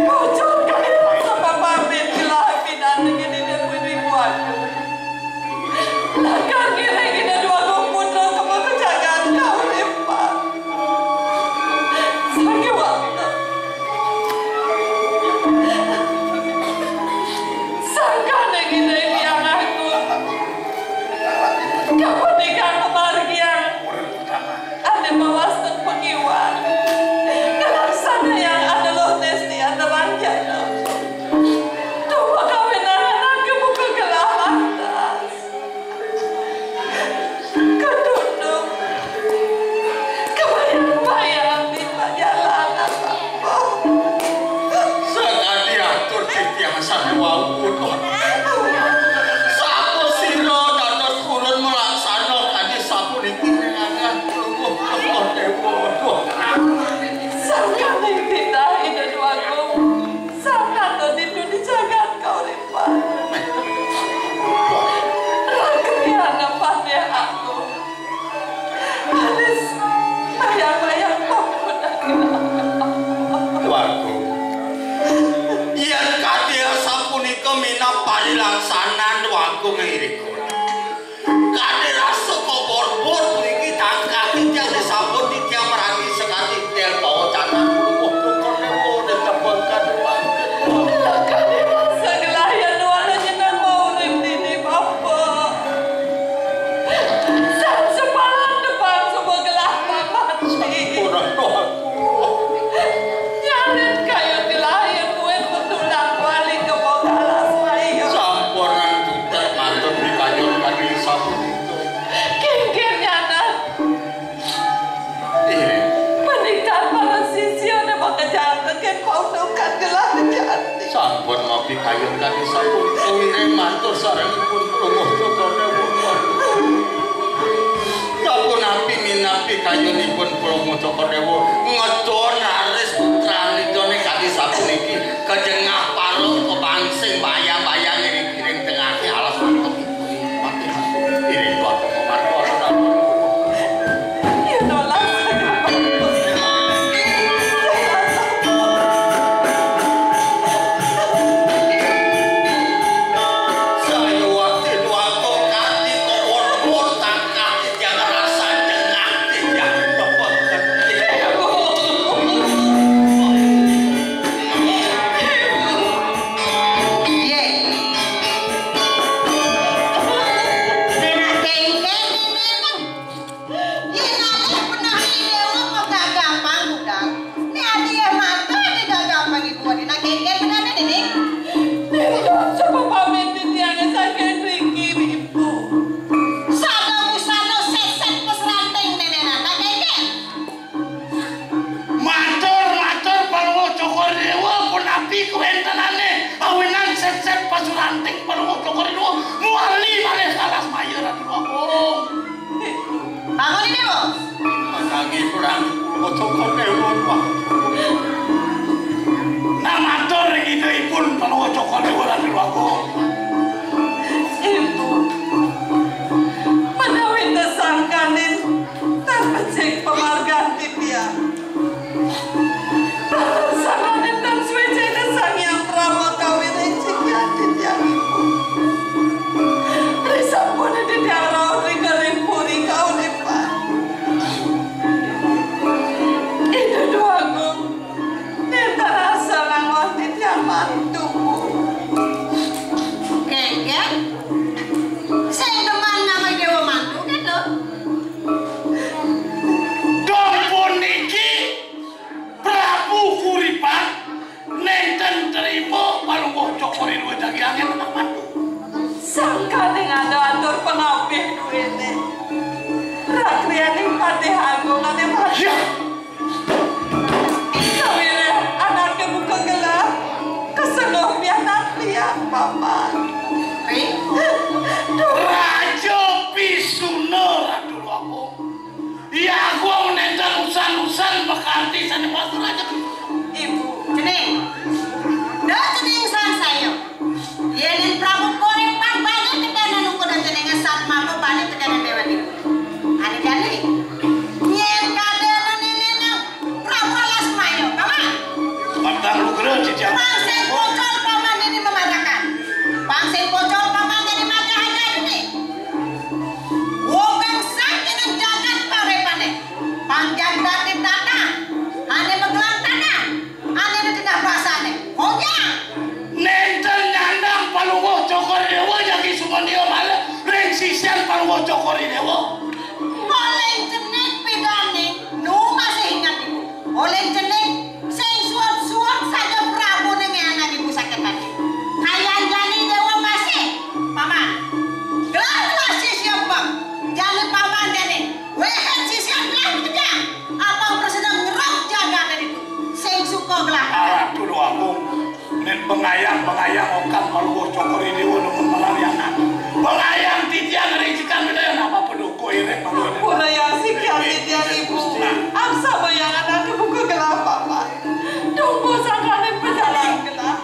Bocor kaya sebab pamit kelahi pidan dengan ini pun ribuan. Lakar ngiring ida dua gong putra ka pakajagan kauripan. Sakiwaktu. Sangkaning ida Hyang Agung. Kapandikan pamargiang. Ané mawasta pangiwang. Kalaksanayang ané luh nesti antarang jana. Duh pakawinan anaké buka gelah lantas. Katunduk. Kabayang-bayang di pajalanan apa. Sakadi atur titiang sané wau. Sapasira dados purun malaksana kadi sapuniki ring anggan Prabu Déwa. Sangkaning titah Ida Déwagung, sangkaning ditu di jagat kauripan. Rakriana Patih Agung. Anis, bayang-bayang pamuda. Wagung. Yén kadi sapunika minab parilaksanan Wagung irika. Kadi rasa kobor-bor puniki tangkah titiang disampun titiang margi sekadi tel pawacanan. Kadi rasa gelah yén wala nyeneng maurip dini, Bapa. Sang sempalan depan semua gelah pamati. Sampun, aduh, aku. Nyarit kayun gelah yén buin betulang wali ka Mogalas Maya. Sampun, Tutek, matur pikayun kadi sapunika. Kéngkén nyanan. Inggih. Menika para sisya né makejang tekén paundukan gelah jati. Sampun mapikayun kadi sapunika, wiréh matur sarengipun Palungguh Cokor Déwa. Sapunapi minab pikayunipun Palungguh Cokor Déwa, ngedon raris putranipun kadi sapuniki, kajengah paruk kabangsing bayang-bayang iring-iring tengahé alas mantep. Yén alih punah idéwa kok gagapang budal. Né adi yén mata adi gagapang ibu adi nak kéngkén benané, Déning. Déning coba pamit titiangé saking riki, Ibu. Sada busana sését pas ranting nénénan nak kéngkén. Matur, matur, Palungguh Cokor Déwa, punapi kawéntenané? Awinan sését pasuranting Palungguh Cokor Déwa, muali malih kalas maya Ratu Agung. Bangun ini, Bos. Manangi perang Palungguh Cokor Déwa, Pak. Nah, matur ring idéipun Palungguh Cokor Déwa, Ratu Agung. Ibu, menawi tesangkaning tan becik pamargan titiang. Sangkaning tan suwécéna Sang Hyang Brahma kawiréh cinggian titiang ibu. Risampun titiang rauh ring puri kauripan. Ida Déwagung, nénten asal nangwah titiang mantu. Kéngkén? Sing demen nami déwa mantu kéto. Dong puniki Prabu Kuripan nénten trima Palungguh Cokor I Luwé dadi angin anak mantu. Sangkaning ada atur pangapih duéné. Rakrianing Patih Agung ané mati. Ya. Sawiréh anaké buka gelah, kasengguh pianak liak, Paman. Ri? Duh. Raja Pisuna, Ratu Agung. Iya, Agung nénten usan-usan makanti sané wasta Raja Pisuna. Ibu. Cening. Dah cening sansaya. Yén Pang sing pocol paman ini memarakan. Pang sing pocol paman jadi mata aja ini. Wong bangsa ini jagat parepane. Pang jagat di tanah. Ane megelang tanah. Ane di tengah basane. Hoja. Nenten nyandang Palungguh Cokor Dewa jagi sumandia malih ring sisian Palungguh Cokor Dewa. Oleh jenik pidane, nu masih ingat ibu. Oleh jenik sing suwet-suwet saja Prabu ning anak ibu sakit hati. Kayan jani Dewa masih, Paman. Gelar masih siap, Bang. Jani Paman jani. Wehet sisian gelah kerja. Abang presiden ngerok jaga tadi tu. Sing suka gelah. Alah, tuduh aku. Nek bengayang-bengayang okan Palungguh Cokor Dewa demen melaryangan. Bengayang titiang ricikan beda yang apa peduko iring malu. Pura yasik ya titiang ibu. Aksa bayangan aku buka gelah paman. Tunggu sangkane pejalan gelah.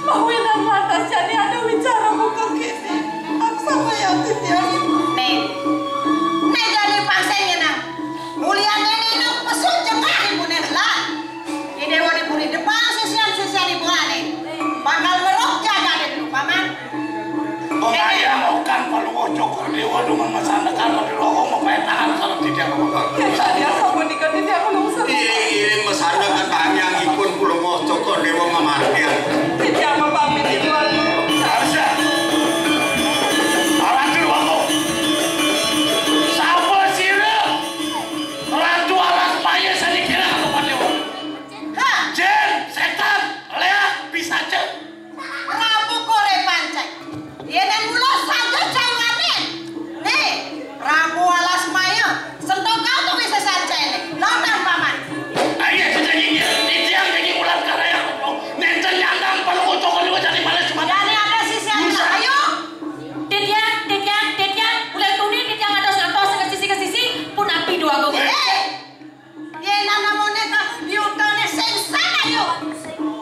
Mawinan lantas jani ada wicara buka kene. Aksa bayang titiang ibu. Nih. Nih jani paseng ya nang. Mulian ini nang pesu jengah ibu nih lah. Ide wani puri depan sisian-sisian ibu ane. Bakal ngerok jaga deh dulu, Paman. Pengayang okan Palungguh Cokor Dewa dengan masandekan di rokok mau paetahan kalau tidak apa-apa. Ya, tadi aku menikah, tadi aku nggak usah. Iring-iring masandekan tanyang ipun Palungguh Cokor Dewa mamarkir. Tadi apa pamit itu, aduh? Harusnya. Arah dulu aku. Sapa sira? Ratu alas maya sani kira aku padewa. Ha! Jin, setan, leak, pisaca. Prabu Kore Pancai. Yen mula saja janganin. Nih, Prabu alas maya, sentok kau tuh bisa saja ini. Lontar paman. Ayo, kita nyinggir. Titiang jadi ulat karaya. Nenten nyandang Palungguh Cokor Dewa jadi malah cuma. Jadi ada sisi aja. Ayo. Titiang, titiang, titiang. Ulah tuni, titiang ada santos ke sisi ke sisi. Pun api dua gue. Eh, Yen ana mone ka yutane sing salah yo.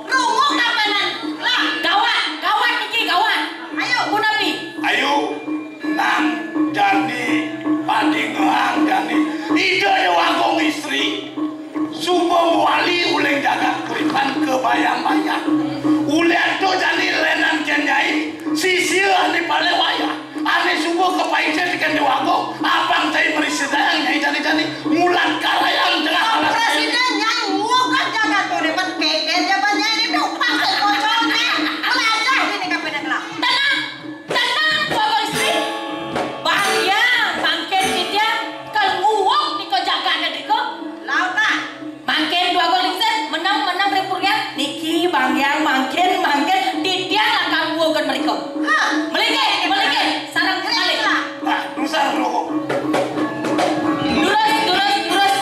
Rungu kapenan. Lah, gawat, gawat iki gawat. Ayo, punapi? Ayo, nang jani padingehang jani. Ida Dewa Agung Istri. Suba wali uling jagat kuripan kebayang-bayang. Ulian to jani lenan kenyai, sisia ane pale wayah. Ane suba kapaica teken Dewa Agung, apang cai merisidayang nyai jani-jani, mulat karayang tengah alas. Presiden nyai nguwuh ka jagat to depan keken jaban nyai ni tu pang kocone. Pelajah ini ka penegela. Tenang, tenang, Bapak Istri. Bahaya, mangkin kita kalau nguwuh di ko jagat ni ko. Lautan. Mangkin dua gol lingsir, menang, menang ring purian. Niki banggiang mangkin, mangkin titiang lakar nguwuhken mrika. Ha. Mligi, mligi, sareng malih. Nah, durus rokok. Durus, durus, durus.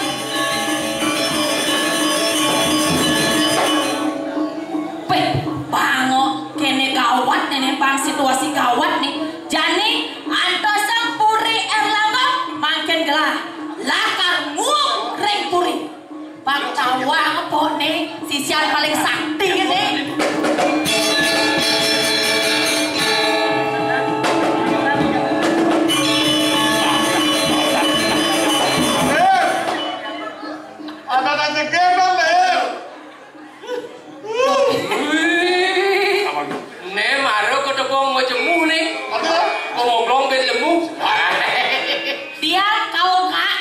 Weh, bangok, kene gawat nene bang situasi gawat nih. Jani antosang Puri Erlangga mangkin gelah lakar nguwuh ring puri. Bang Tawang pok nih, sisian paling sakti nih. Ada nasi kebab, eh. Wih. Ne mara ketepung majemuh ne. Apa? Komoglong ben lemu. Dia kau kak,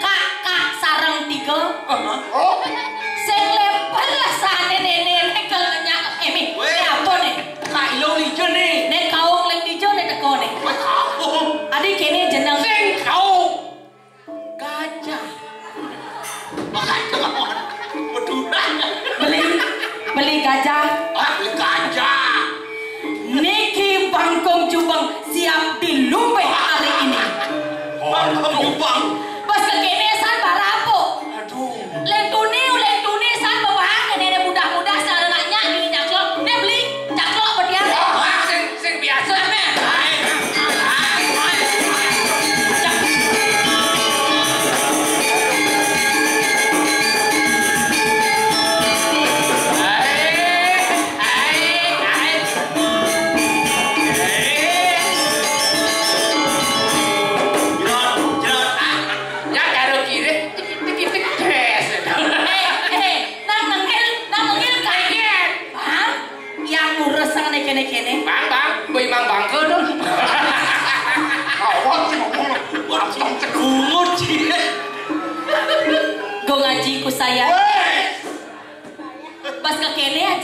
kak, kak sareng tiga. Oh. Sing lepel lah sane nene ne kel nyak. Eh, Mi, weh. Ne apa ne? Kak ilo lijo ne. Ne kau lek lijo ne teko ne. Apa? Adi kene jeneng. Sing kau. Gajah. Makanya, betulan. Beli, beli gajah. Ah, beli gajah. Niki bangkung jubeng siap dilumbe hari ini. Oh, bangkung jubeng. Pas kekene san barapo. Aduh. Lentuni, lentuni san bebahang, nenek mudah-mudah, sarana nyak, ini nyaklok. Ne beli, nyaklok bedian. Wah, sing, sing biasa, ne. Hai, hai, hai, hai.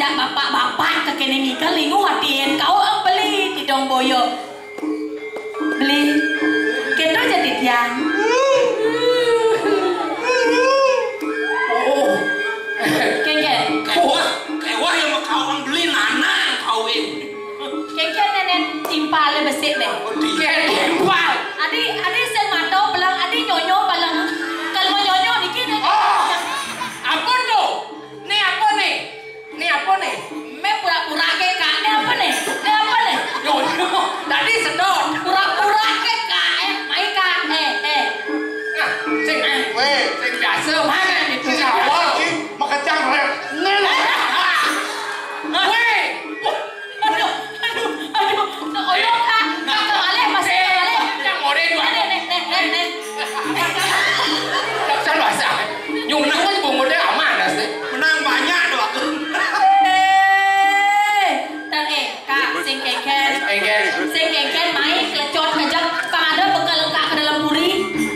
Dak bapak-bapak kekene ngikel, lingu atin kau, eh, beli tidong boyo. Beli. Keto jadi tiang. Oh. Kengken. Kewah, kewah yang mau kawang beli nana kawin. Kengken nenek timpal besik deh. Kengken timpal. Adi, adi sing mato belang, adi nyonyo balang. Kalau mau nyonyo dikit deh. Oh. Ampun tuh. Nih apa nih? Nih apa nih? Me pura-pura ke, Kak. Nih apa nih? Nih apa nih? Yo, yo. Tadi sedot. Pura-pura ke, Kak. Eh, mai, Kak. Eh, eh. Nah, sing. Weh. Sing biasa. Mana itu? Sing awal. Sing makejang, Rel. Nih. Weh. Wah. Aduh, aduh, aduh. Oyong, Kak. Kak, Kak, aleh, Mas. Kak, aleh. Yang more dua. Nih, nih, nih, nih, nih. Dasar basah. Nyunah kan bungut deh aman, sih. Menang banyak doang. Eh, tar, eh, Kak, sing kengken. Kengken. Sing kengken, mai, kelecot, kejap. Kang ada bekal lengkap ke dalam puri.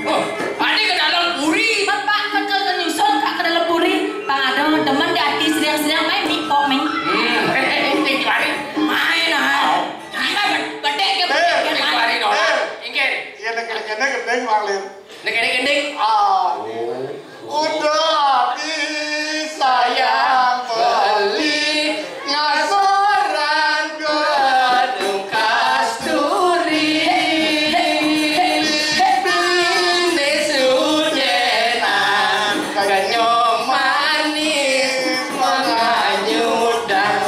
Oh, ada ke dalam puri. Bapak kekel ke nyusul, Kak, ke dalam puri. Kang ada demen di hati sedang-sedang, mai, mipok, mai. Hmm, tinggi mari. Mai, nah. Iya, bed-, bedek ke, bedek ke, tinggi mari, dong. Kengken. Iya, nek kene-kene gendeng, Mang Lir. Nek kene gendeng. Ah. Udah disayang beli ngasoran gedung kasturi. Bini sujenan kenyum manis menganyudan.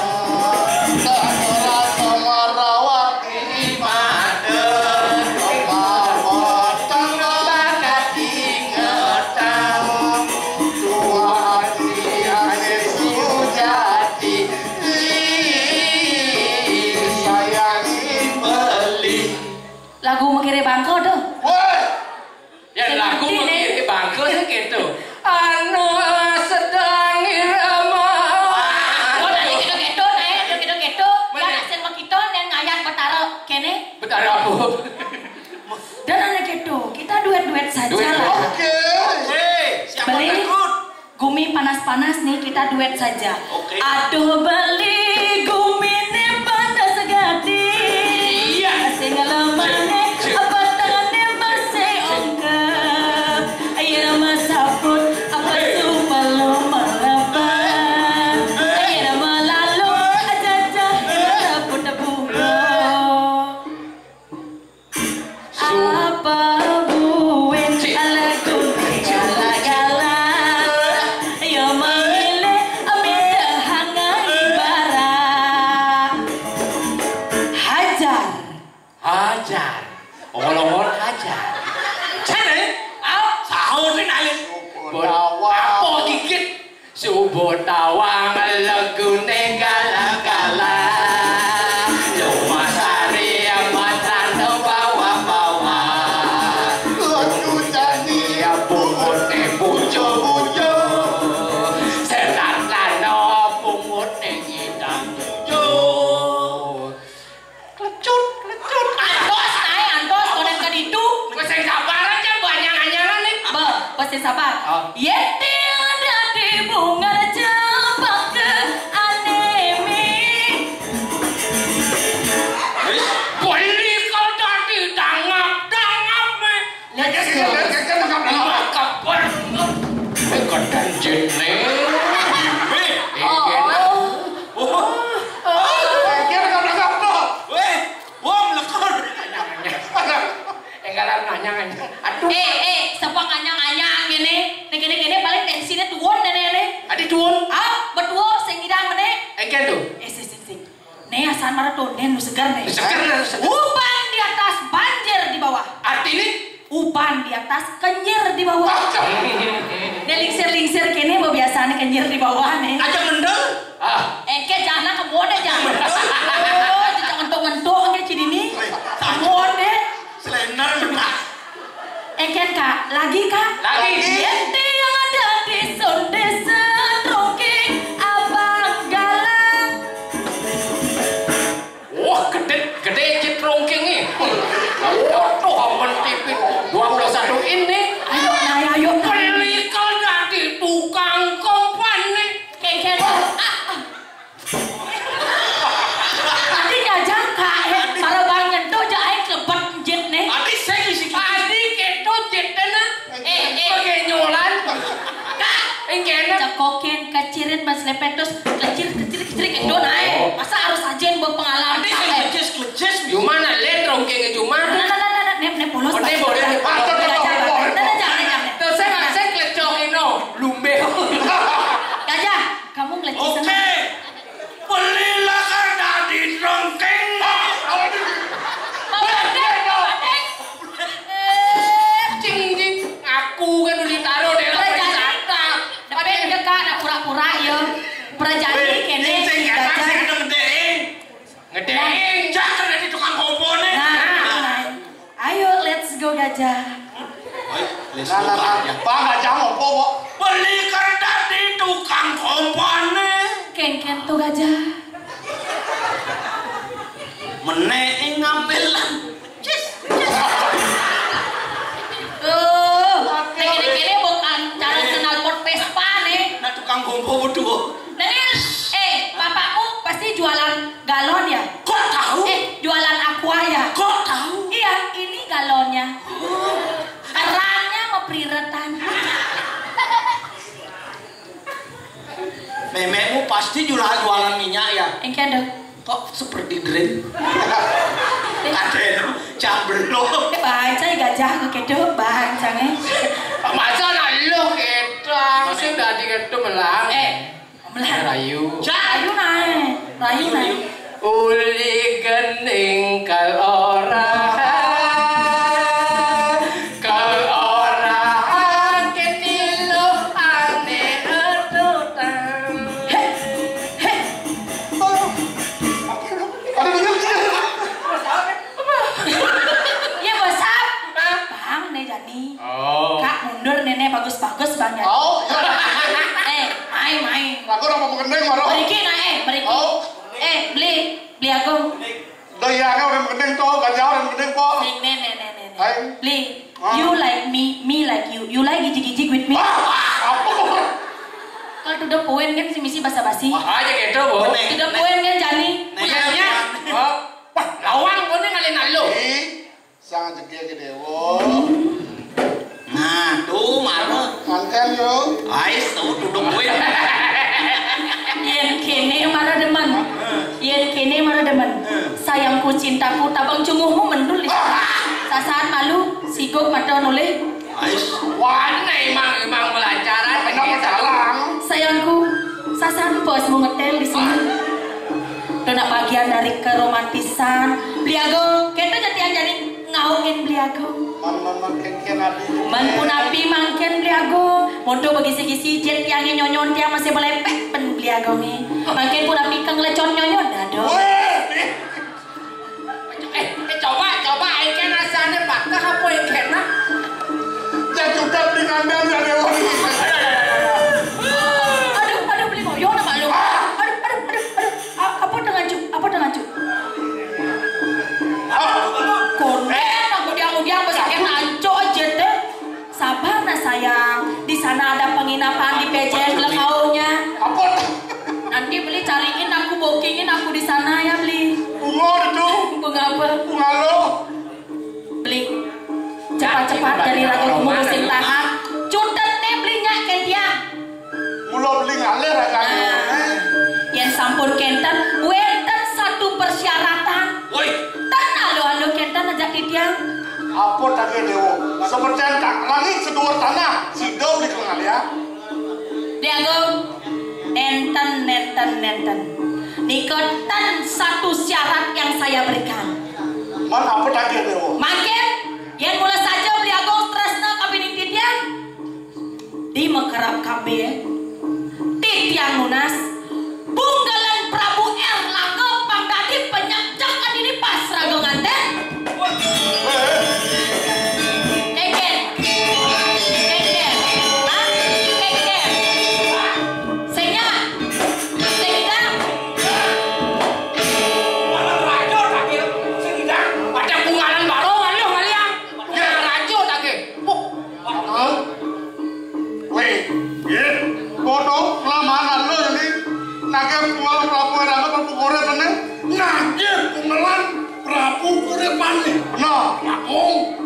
Sekolah sama rawat di mata. Bakat ingetan. Tuhan di akhir sujati. Sayangi beli. Lagu mengkiri bangko tuh. Woi. Ya, lagu mengkiri bangko sih gitu. Anu sedang irama. Oh, tadi gitu-gitu, naik gitu-gitu. Ya, sing mau kita, nen ngayat betara kene. Betara apa? Dan anak itu, kita duet-duet saja. Duet, lah. Oke. Oke, siapa beli takut? Gumi panas-panas nih, kita duet saja. Oke. Aduh beli gumi nih panas gati. Iya. Sing lemane, apa tangane masih ongkep. Ayo masaput, apa su belum melepas. Ayo melalu, aja-aja, tepuk-tepuk. Apa buin lagu gala-gala? Ya memilih amit hangai bara. Hajar. Hajar. Ongol-ongol hajar. Cene? Au, sahur ni nalin. Apa gigit? Subuh tawang legune gala-gala. Lumah sari matan bawa-bawa. Kudu jani pungute bujo-bujo. Serat lano pungute ngidang tujuh. Klecut, klecut. Antos, nae, antos, konen ke ditu. Wes sing sabar aja, banyak anyangan nih. Be, wes sing sabar. Oh. Yén dadi bunga jambak ke anemi. Wis, beli kau tadi tangap, tangap, nih. Let's go. Makabar. Eh, kadang jene. Oh, oh. Oh. Weh, wong lekor. Enggalan nganyang-nganyang. Aduh. Eh, eh, sapa nganyang-nganyang ngene? Ning kene-kene paling tensine tuwun nene-nene. Adi tuwun. Ah, betuwo sing ngidang meneh. Engke to. Eh, sing, sing, sing. Ne asan mara tonden nu seger ne. Seger, seger. Uban di atas, banjir di bawah. Artine? Uban di atas, kenyir di bawah. Cocok. Ne lingsir-lingsir kene, biasane kenyir di bawah ne. Aja mendel. Ah. Engke jana kemode jana. Oh, jangan ngentuk-ngentuk engke cidini. Kemode. Slender, Kak. Engke, Kak, lagi, Kak. Lagi. Yen tiang ada di sonde setrongking abang galang. Wah, gede, gede cit rongking nih. Waduh, aman tipis. Dua puluh satu ini. Ayo, nah, ayo, nah. Beli kau dadi tukang kompane. Kengken. Ah, ah. Lepet terus klecir, klecir, klecir, kendo naik. Masa harus aja yang berpengalaman? Ada yang klecir, klecir. Cuma nak lendrong kayak cuma. Nah, nah, nah, nah, nah, nek, nek polos. Oh, nek boleh, nek polos. Nah, nah, nah, nah, nah, jangan, jangan. Tuh, saya nggak, saya klecok ino, lumbe. Gajah, kamu ngelecir sana. Oke. Belilah karena di rongkeng. Apa, apa, apa? Eh, cing, cing. Aku kan udah taruh deh lah, perjalanan. Tapi dia kan nak pura-pura ya. Perjalanan kene. Cing, cing, gajah. Ngedeng. Ngedeng. Jangan ada tukang kompone. Nah, nah. Ayo, let's go, gajah. Ayo, let's go, gajah. Bang, gajah ngopo, kok? Beli kertas di tukang kompone. Ken-ken tuh, gajah. Menek ngambil. Cus, cus. Tuh, kene-kene bukan cara kenal pot Vespa nih. Nah, tukang kompone tuh. Nah, eh, bapakmu pasti jualan galon ya? Kok tahu? Eh, jualan aqua ya? Kok tahu? Iya, ini galonnya. Kerangnya mepriretan. Memekmu pasti jualan, jualan minyak ya? Engke ada. Kok seperti drain? Kadeno jambelok. Eh, baca ya gajah kok kedo, baca nih. Masa nak lo kita sing dadi kedo melang. Eh, Rayu. Rayu nae. Rayu nae. Uli gening kal ora. Kal ora ketilu ane etutan. Heh, heh. Ada dengar sih. Ya, WhatsApp. Bang, nih, Jani. Oh. Kak, mundur, nenek bagus-bagus, Bang, ya. Oh, iya. Eh, main, main. Aku orang mau gendeng, baru. Meriki, nah, eh, meriki. Oh. Eh, beli, beli aku. Udah iya, kan orang gendeng tuh, gajah orang gendeng, po. Sing, nenek, nenek, nenek. Hai. Beli, ah, you like me, me like you. You like gijig-gijig with me. Wah, apa? Kalau to the point kan si misi basa-basi. Wah, aja gitu, Bu. To the point kan, Jani. Punyanya. Wah, wah, lawang kau nih ngalih nalu. Ih. Sang jegege dewa. Nah, tuh, mara. Manten, yo. Ais, tuh, duduk gue. Yen kene mara demen. Yen kene mara demen. Sayangku, cintaku, tabang cunguhmu mendul. Sasaran malu, sigok mata noleh. Ais. Wah, ini emang, emang pelajaran. Kenapa salah? Sayangku, sasaran bosmu ngetel di sini. Itu nak bagian dari keromantisan. Beli aku, kita jadi yang jadi Ngawin beli aku. Man, man, man, ken, ken, adi. Man pun api mangken beli aku. Monto begisi-gisi jet tiangnya nyonyon tiang masih melepek pen beli aku nih. Mangken pun api keng lecon nyonyon dado. Weh. Eh, eh, coba, coba, engke rasane bakah apa engke nah? Ya, cukup di kandang ya, Dewa. Aduh, aduh, beli ngoyo na malu. Aduh, aduh, aduh, aduh. A-, apa dengan cu-, apa dengan cu-? Konden, aku diang-diang besaknya ngaco aja deh. Sabar nah sayang, di sana ada penginapan di P J M Lekaunya. Apa? Nanti beli cariin aku, bookingin aku di sana ya, beli. Bunga itu. Bunga apa? Bunga lo. Beli. Cepat-cepat dari raga kumu musim tahan. Cutet nih belinya, Kendia. Mula beli ngalir aja. Nah, yen sampun kenten, wenten satu persyaratan. Woi. Ten alo-alo kenten aja titiang. Apa tadi, Dewa? Seperti tak langit seduur tanah, sida beli kengalian. Dek Agung, nenten, nenten, nenten. Nika ten satu syarat yang saya berikan. Man apa tadi, Dewa? Mangkin, yen mula saja beli Agung tresna kapining titiang, di mekerap kabeh, titiang nunas, bunggalan Prabu Erlangga pang dadi penyakjak adini pas raga nganten. Kengken. Kengken. Hah? Kengken. Sing nyak. Sing ngidang. Malah raja lagi. Sing ngidang. Ada bunggalan baru, anu, ngaliang. Bunggalan raja lagi. Wah. Hah? Weh, nggih. Kono lamaran lo ini. Nake bungalan Prabu Erlangga, Prabu Kurit ini. Nake bungalan Prabu Kurit Panik. Bener. Kakung.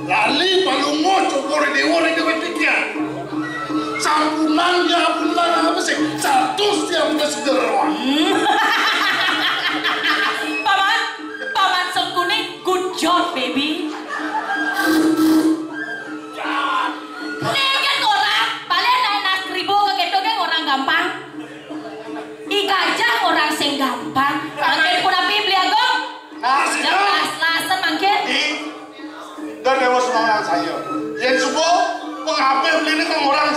Lali palungo cokor dewa rene wetikian. Sampunan ya, bulan apa sih? Satu setiap bulan segera. Paman, paman Sengkuni, good job, baby. Nih kan orang, balik naik nas ribu ke gitu kan orang gampang. I gajah orang sing gampang. Mangkin punapi beli agung. Nah, jelas-jelasan mangkin. Ih, dan dewa semangat saya. Yang subuh pengabeh beli ini kan orang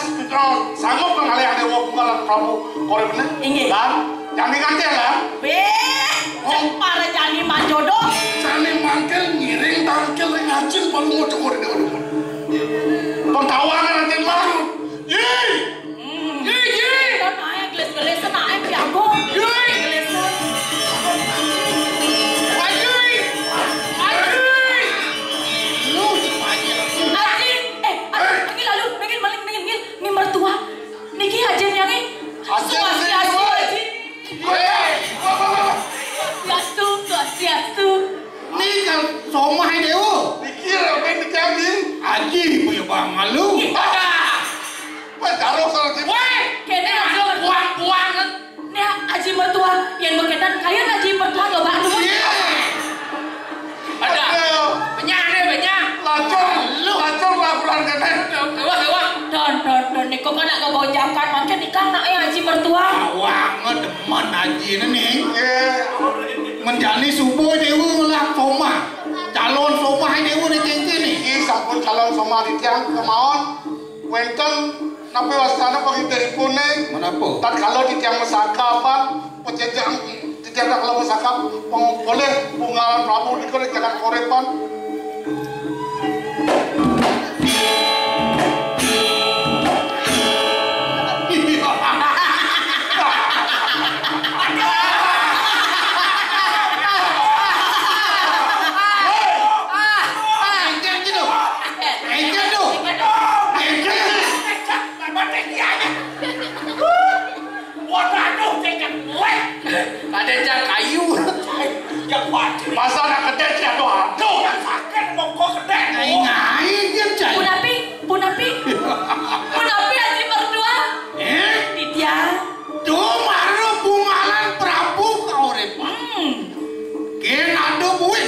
sanggup mengalih dewa bunga lan Prabu Korep ini. Inggih. Dan jani nganti lah. Weh, cek para jani manjodoh. Jani mangkil ngiring tangkil ring ajin palu mau cukur dewa. Pengkawangan nanti mah. Yih. Hmm. Yih, yih. Kan naik gelis-gelis naik jago. Yih. Gelis. Aji. Aji. Lu aji. Aji, eh, aji, panggil lalu, panggil maling, panggil, panggil. Ni mertua. Niki aji yang ni. Aji, aji, aji. Weh, wah, wah, wah. Swastiastu, swastiastu. Ni kan somah dewa. Pikir apa yang dikaging? Aji punya bang malu. Ada. Weh, taruh salah sih. Weh, kene aja buang-buang. Nih, aji mertua, yang berkaitan kalian aji mertua lo batu. Iya. Ada. Aduh. Banyak nih, banyak. Lacur, lu lacur laporan kene. Wah, wah. Don, don, don, niko kan nak kegonjakan, makin nikah nak ya aji mertua. Awang demen aji ini nih. Iya. Menjani subuh dewa ngelak somah. Calon somah dewa nih cincin nih. Iki sampun calon somah di tiang kemauan. Wenten napi wastana pangidahipune? Menapa? Tatkala titiang masakapan, pejejang titiang tatkala masakap, pang-, polih Bungalan Prabu nika ring jagat Korepan. Engkén gitu. Engkén tuh. Engkén. Waduh, cecak gue. Kadécak kayu. Ya, waduh. Masa anak gedé sih, aduh, aduh. Yang sakit, mongko gedé. Ngai-ngai, dia, Cai. Punapi, punapi. Punapi, Aji Mertua. Eh? Titiang. Tuh, mara Bungalan Prabu kauripan. Hmm. Kén ada buin.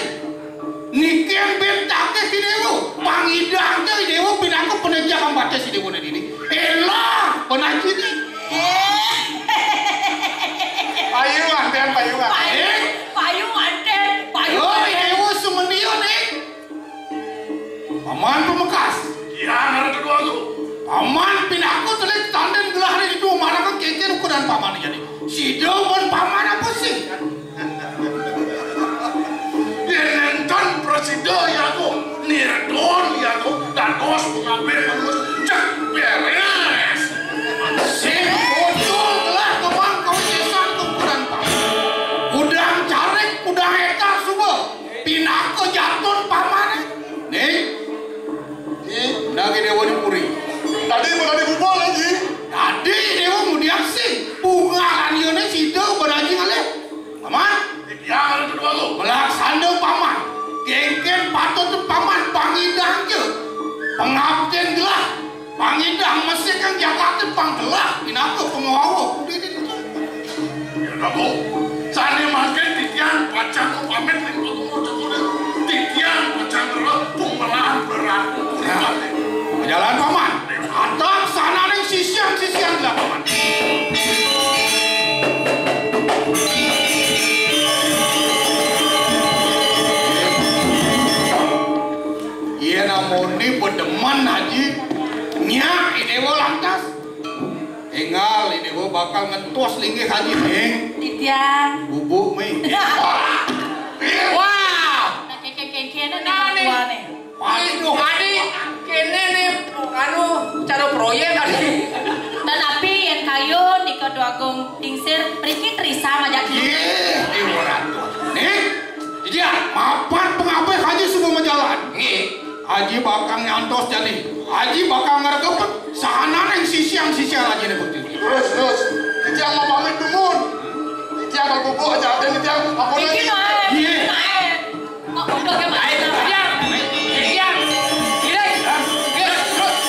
Niki béntange si Déwa, pangidangke si Déwa pinaka penejak ambate si Déwa niki. Elah, penajine. Payu manten, payu manten. Payu, payu manten, payu. Oh, manten. Déwa sumenion, eh. Paman pemekas. Iya, nara kedua tu. Paman pinaka telik tanden gelah ring itu, maraka kénkén ukuran paman jadi. Sida pun paman apa sih? Yén nénten prasida yaku, nirdon yaku, dados pangabih manus cek bérés. Sing ucul gelah kemang kawisésan tumpuran pang. Kudang carik, kudang éta suba, pinaka jatun pamané. Nih, Ji, daging déwa di puri. Tadi udah dibubur, Ji. Tadi déwa mudian sing, bungalan yéné sida beraji ngalih. Paman, ya, kalau kedua lu. Melaksana paman. Kénkén patut paman pangidang ja. Pangabdin gelah. Pangidang mesti kang jagaté panggelah. Pinaka pengawa. Ya, Prabu. Sané mangkin titiang pacang pamit ring Prabu Cokor. Titiang pacang ngrereh pemelahan berlaku. Nah, jalan paman. Atang sananing sisian-sisian dilakonan. Yén amoné bedemen, Aji, nyak, I Déwa lantas. Énggal, I Déwa bakal ngentos linggih Aji, ning. Titiang. Bubuk, mi. Wah. Nah, kéké-kéké, nah, nah, nih. Waduh, Adi, kéné nih, anu, cara proyék, Adi. Tetapi yén kayun di Kedua Agung Tingsir, mriki trisam aja. Yé, Déwa Ratu. Nih, iya, mapan pangabih Aji suba majalan. Nggih. Aji bakal nyantos jani. Aji bakal ngregep sahananing sisian-sisian Ajiné bukti. Terus, terus. Titiang mau pamit dumun. Titiang kalau bubuk aja ada titiang. Ampun. Iki, Mas. Iya. Mas. Kok udah ke Mas? Ayo, iya. Iya. Iya. Iya. Terus.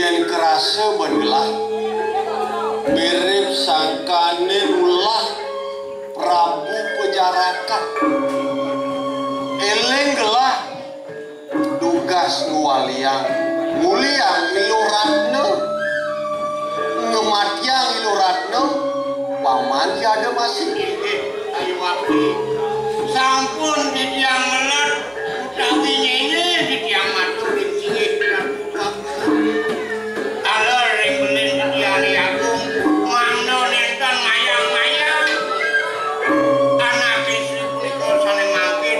Yén kerasa ban gelah, mirib sangkaning ulah Prabu Pejarakan. Éling gelah, dugas ngwaliang, nguliang Iluh Ratna, ngematiang Iluh Ratna, paman tiada masih. Inggih, Ayu Abdi. Sampun titiang meled utawi nyenggih titiang matur ring inggih Prabu Prabu. Taler ring belin Hyang Agung, mangda nénten mayang-mayang. Anaké Sri punika sané mangkin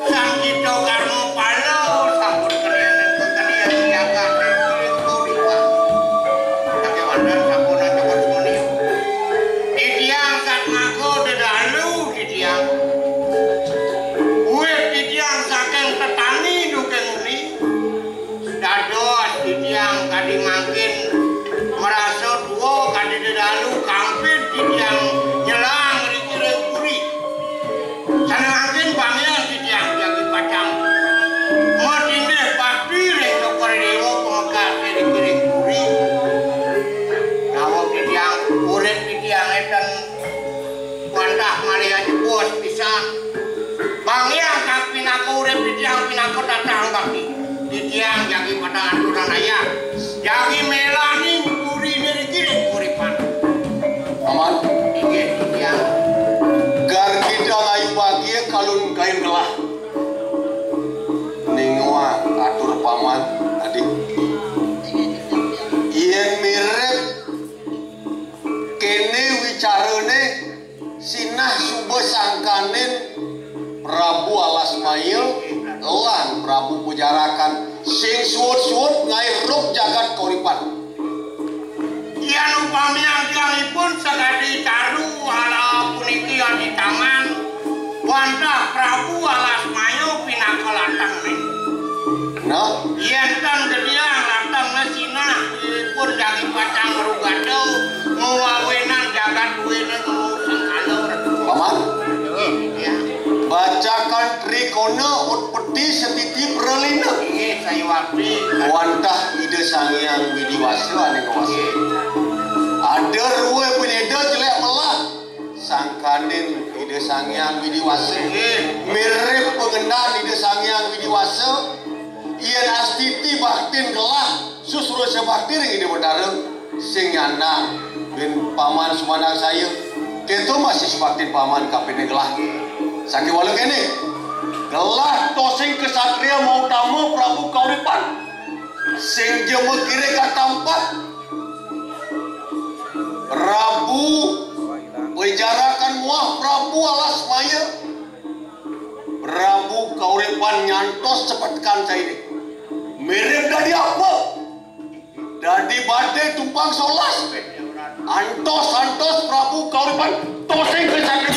Sang Cita Karma Pala sampun kalian kekalian jagat ring puripan. Sakéwanten sampun acokot sumuni. Titiang satmaka dedalu titiang. Wit titiang saking tetani duké nguni. Dados titiang kadi mangkin marasa tua kadi dedalu kampid titiang nyelang riki ring puri. Sané mangkin pamian titiang jagi pacang matindih bakti ring Cokor Déwa pamekas riki ring puri. Daweg titiang urip titiang éten wantah malih ajebos pisan. Pamian kang pinaka urip titiang pinaka tatang bakti. Titiang jagi patang aturan ayah. Jagi mélani puri niriki ring puripan. Paman. Inggih, titiang. Gargita Ayu Bagia kalun kain gelah. Ning wah atur paman tadi. Yén mirib kéné wicarané, sinah suba sangkaning Prabu Alasmaya lan Prabu Pujarakan sing suud-suud ngairuk jagat kauripan. Yan upami anggiangipun sakadi caru ala puniki adi taman, wantah Prabu Alasmaya pinaka latangné. Nah, yén tan gediang latangné sinah, ipun jagi pacang ngrugada, ngwawinan jagat duwéné ngusang alur. Paman. Ya. Bacakan Trikona utpeti setiti pralina. Inggih, sayuwakti. Wantah Ida Sang Hyang Widi Wasa ané nguasa. Ada rua bendéda jelék melah sangkaning Ida Sang Hyang Widi Wasa. Inggih. Mirib pangendan Ida Sang Hyang Widi Wasa. Yén astiti baktin gelah, susrusa bakti ring Ida Betara. Sing nyandang, bin paman sumandang saya. Kéto masih subaktin paman kapining gelah. Sakéwala kéné. Gelah tosing ksatria mautama Prabu Kauripan. Sing jema kiri katampat. Prabu Wejarakan muah Prabu Alasmaya. Prabu Kauripan nyantos cepetekan cainé. Mirib dadi apa? Dadi badé tumpang solas. Antos-antos Prabu Kauripan tosing ka sakit.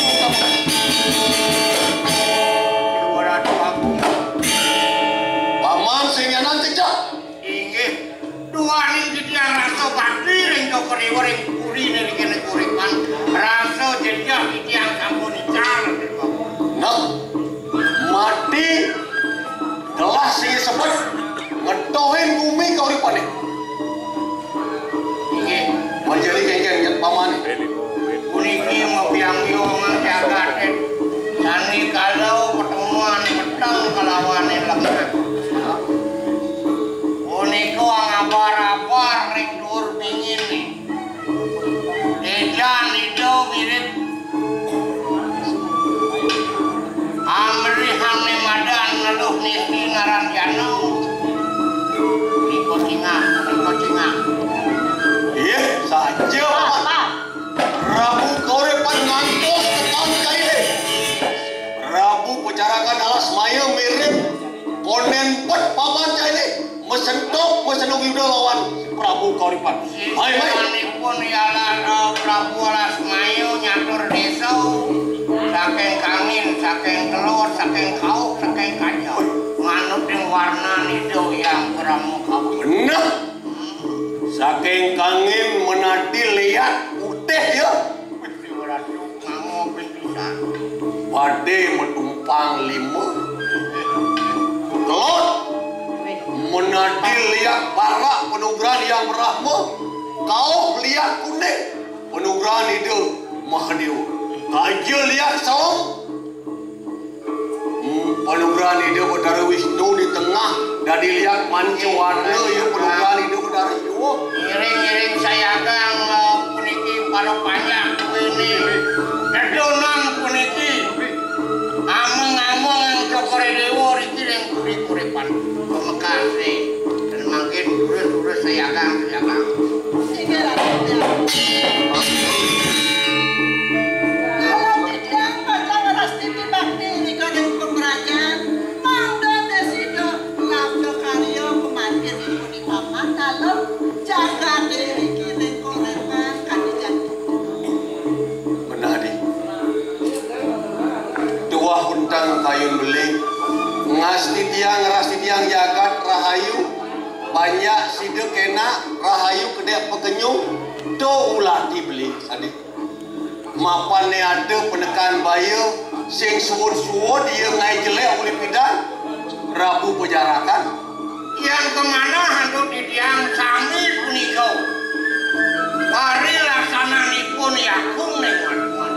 Paman sing nyanan cecak. Inggih. Duaning titiang rasa bakti ring Cokor Déwa ring puri ring kéné kauripan. Rasa jejeh titiang sampun ical. Nah, mati gelah sing sebet ngetohin gumi kauripané. Inggih. Manjali kéngkén nyet paman. Puniki mabiang-biang jagaté. Sani kala pertemuan peteng kalawané lemah. Punika ngabar-abar ring duur binginé. Édan Ida mirib amrihane madan ngeluh nisi ngaran jana. Nika cingak, nika cingak. Ih, saja, Pak. Prabu Kauripan ngantos tekan kaini. Prabu pacarakan alas maya mirib konden pet paman kaini. Mesentok, mesentok yuda lawan Prabu Kauripan. Hai, hai. Sisanipun ialah, eh, Prabu Alas Mayu nyatur desa. Saking kangin, saking kelut, saking kauk, saking kaja. Manut ing warnan ida yang Prabu Kauripan. Bener. Hmm. Saking kangin menadi liat putih ya. Putih Ratu ngangopin pisan. Badé metumpang lima. Kelot. Menadi liat barak Panugrahan Hyang Brahma, kauh liak kuning, panugrahan Ida Mahadéwa. Kaja liak saum, hmm, panugrahan Ida Betara Wisnu di tengah, dadi liak manca warna, ya, panugrahan Ida Betara Siwa. Ngiring-ngiring sayagang, eh, puniki para panjak kuwi ni. Dedonan puniki. Ameng-ameng ing cokore dewa riki ring puri-puri pan. Pamekase. Dan mangkin durus-durus sayagang, sayagang. Inggih, Raden. Kala titiang pacang ngrastiti bakti nika ring pemrajan, mangda desida labda karya pamangkin ipun paman dalem jagate niki ning korepan kadijan. Benah, Di. Tuah untang kayun beli. Ngastitiang, ngrastitiang jagat rahayu. Banyak sida kenak rahayu kedek pekenyung. To ulati beli, Adi. Mapan ne ada penekan baya sing suud-suud ia ngaé jelek uli pidan, rabu pajarakan. Yan kamanah antuk titiang sami punika. Parilaksananipun Yakung ning matuan.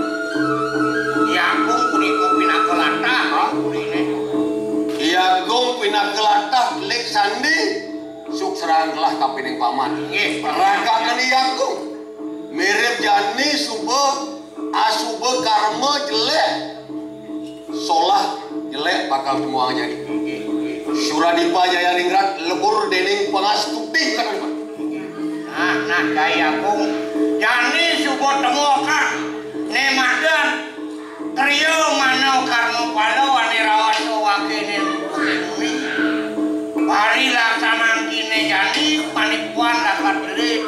Yakung punika pinaka latah, ha, purine. Yakung pinaka latah telik sandi, suk serang gelah kapining paman. Nggih. Ragakan Yakung. Mirip jani suba asuba karma jelek. Solah jelek bakal temuang jani. Suradipa Jaya Ningrat lebur dening pangastuti. Nah, nah, Jaya Agung. Jani suba temuakan. Ne madan. Triya mana karma pala ane rawasa wakene. Pari laksanan kine jani panipuan lakar diri.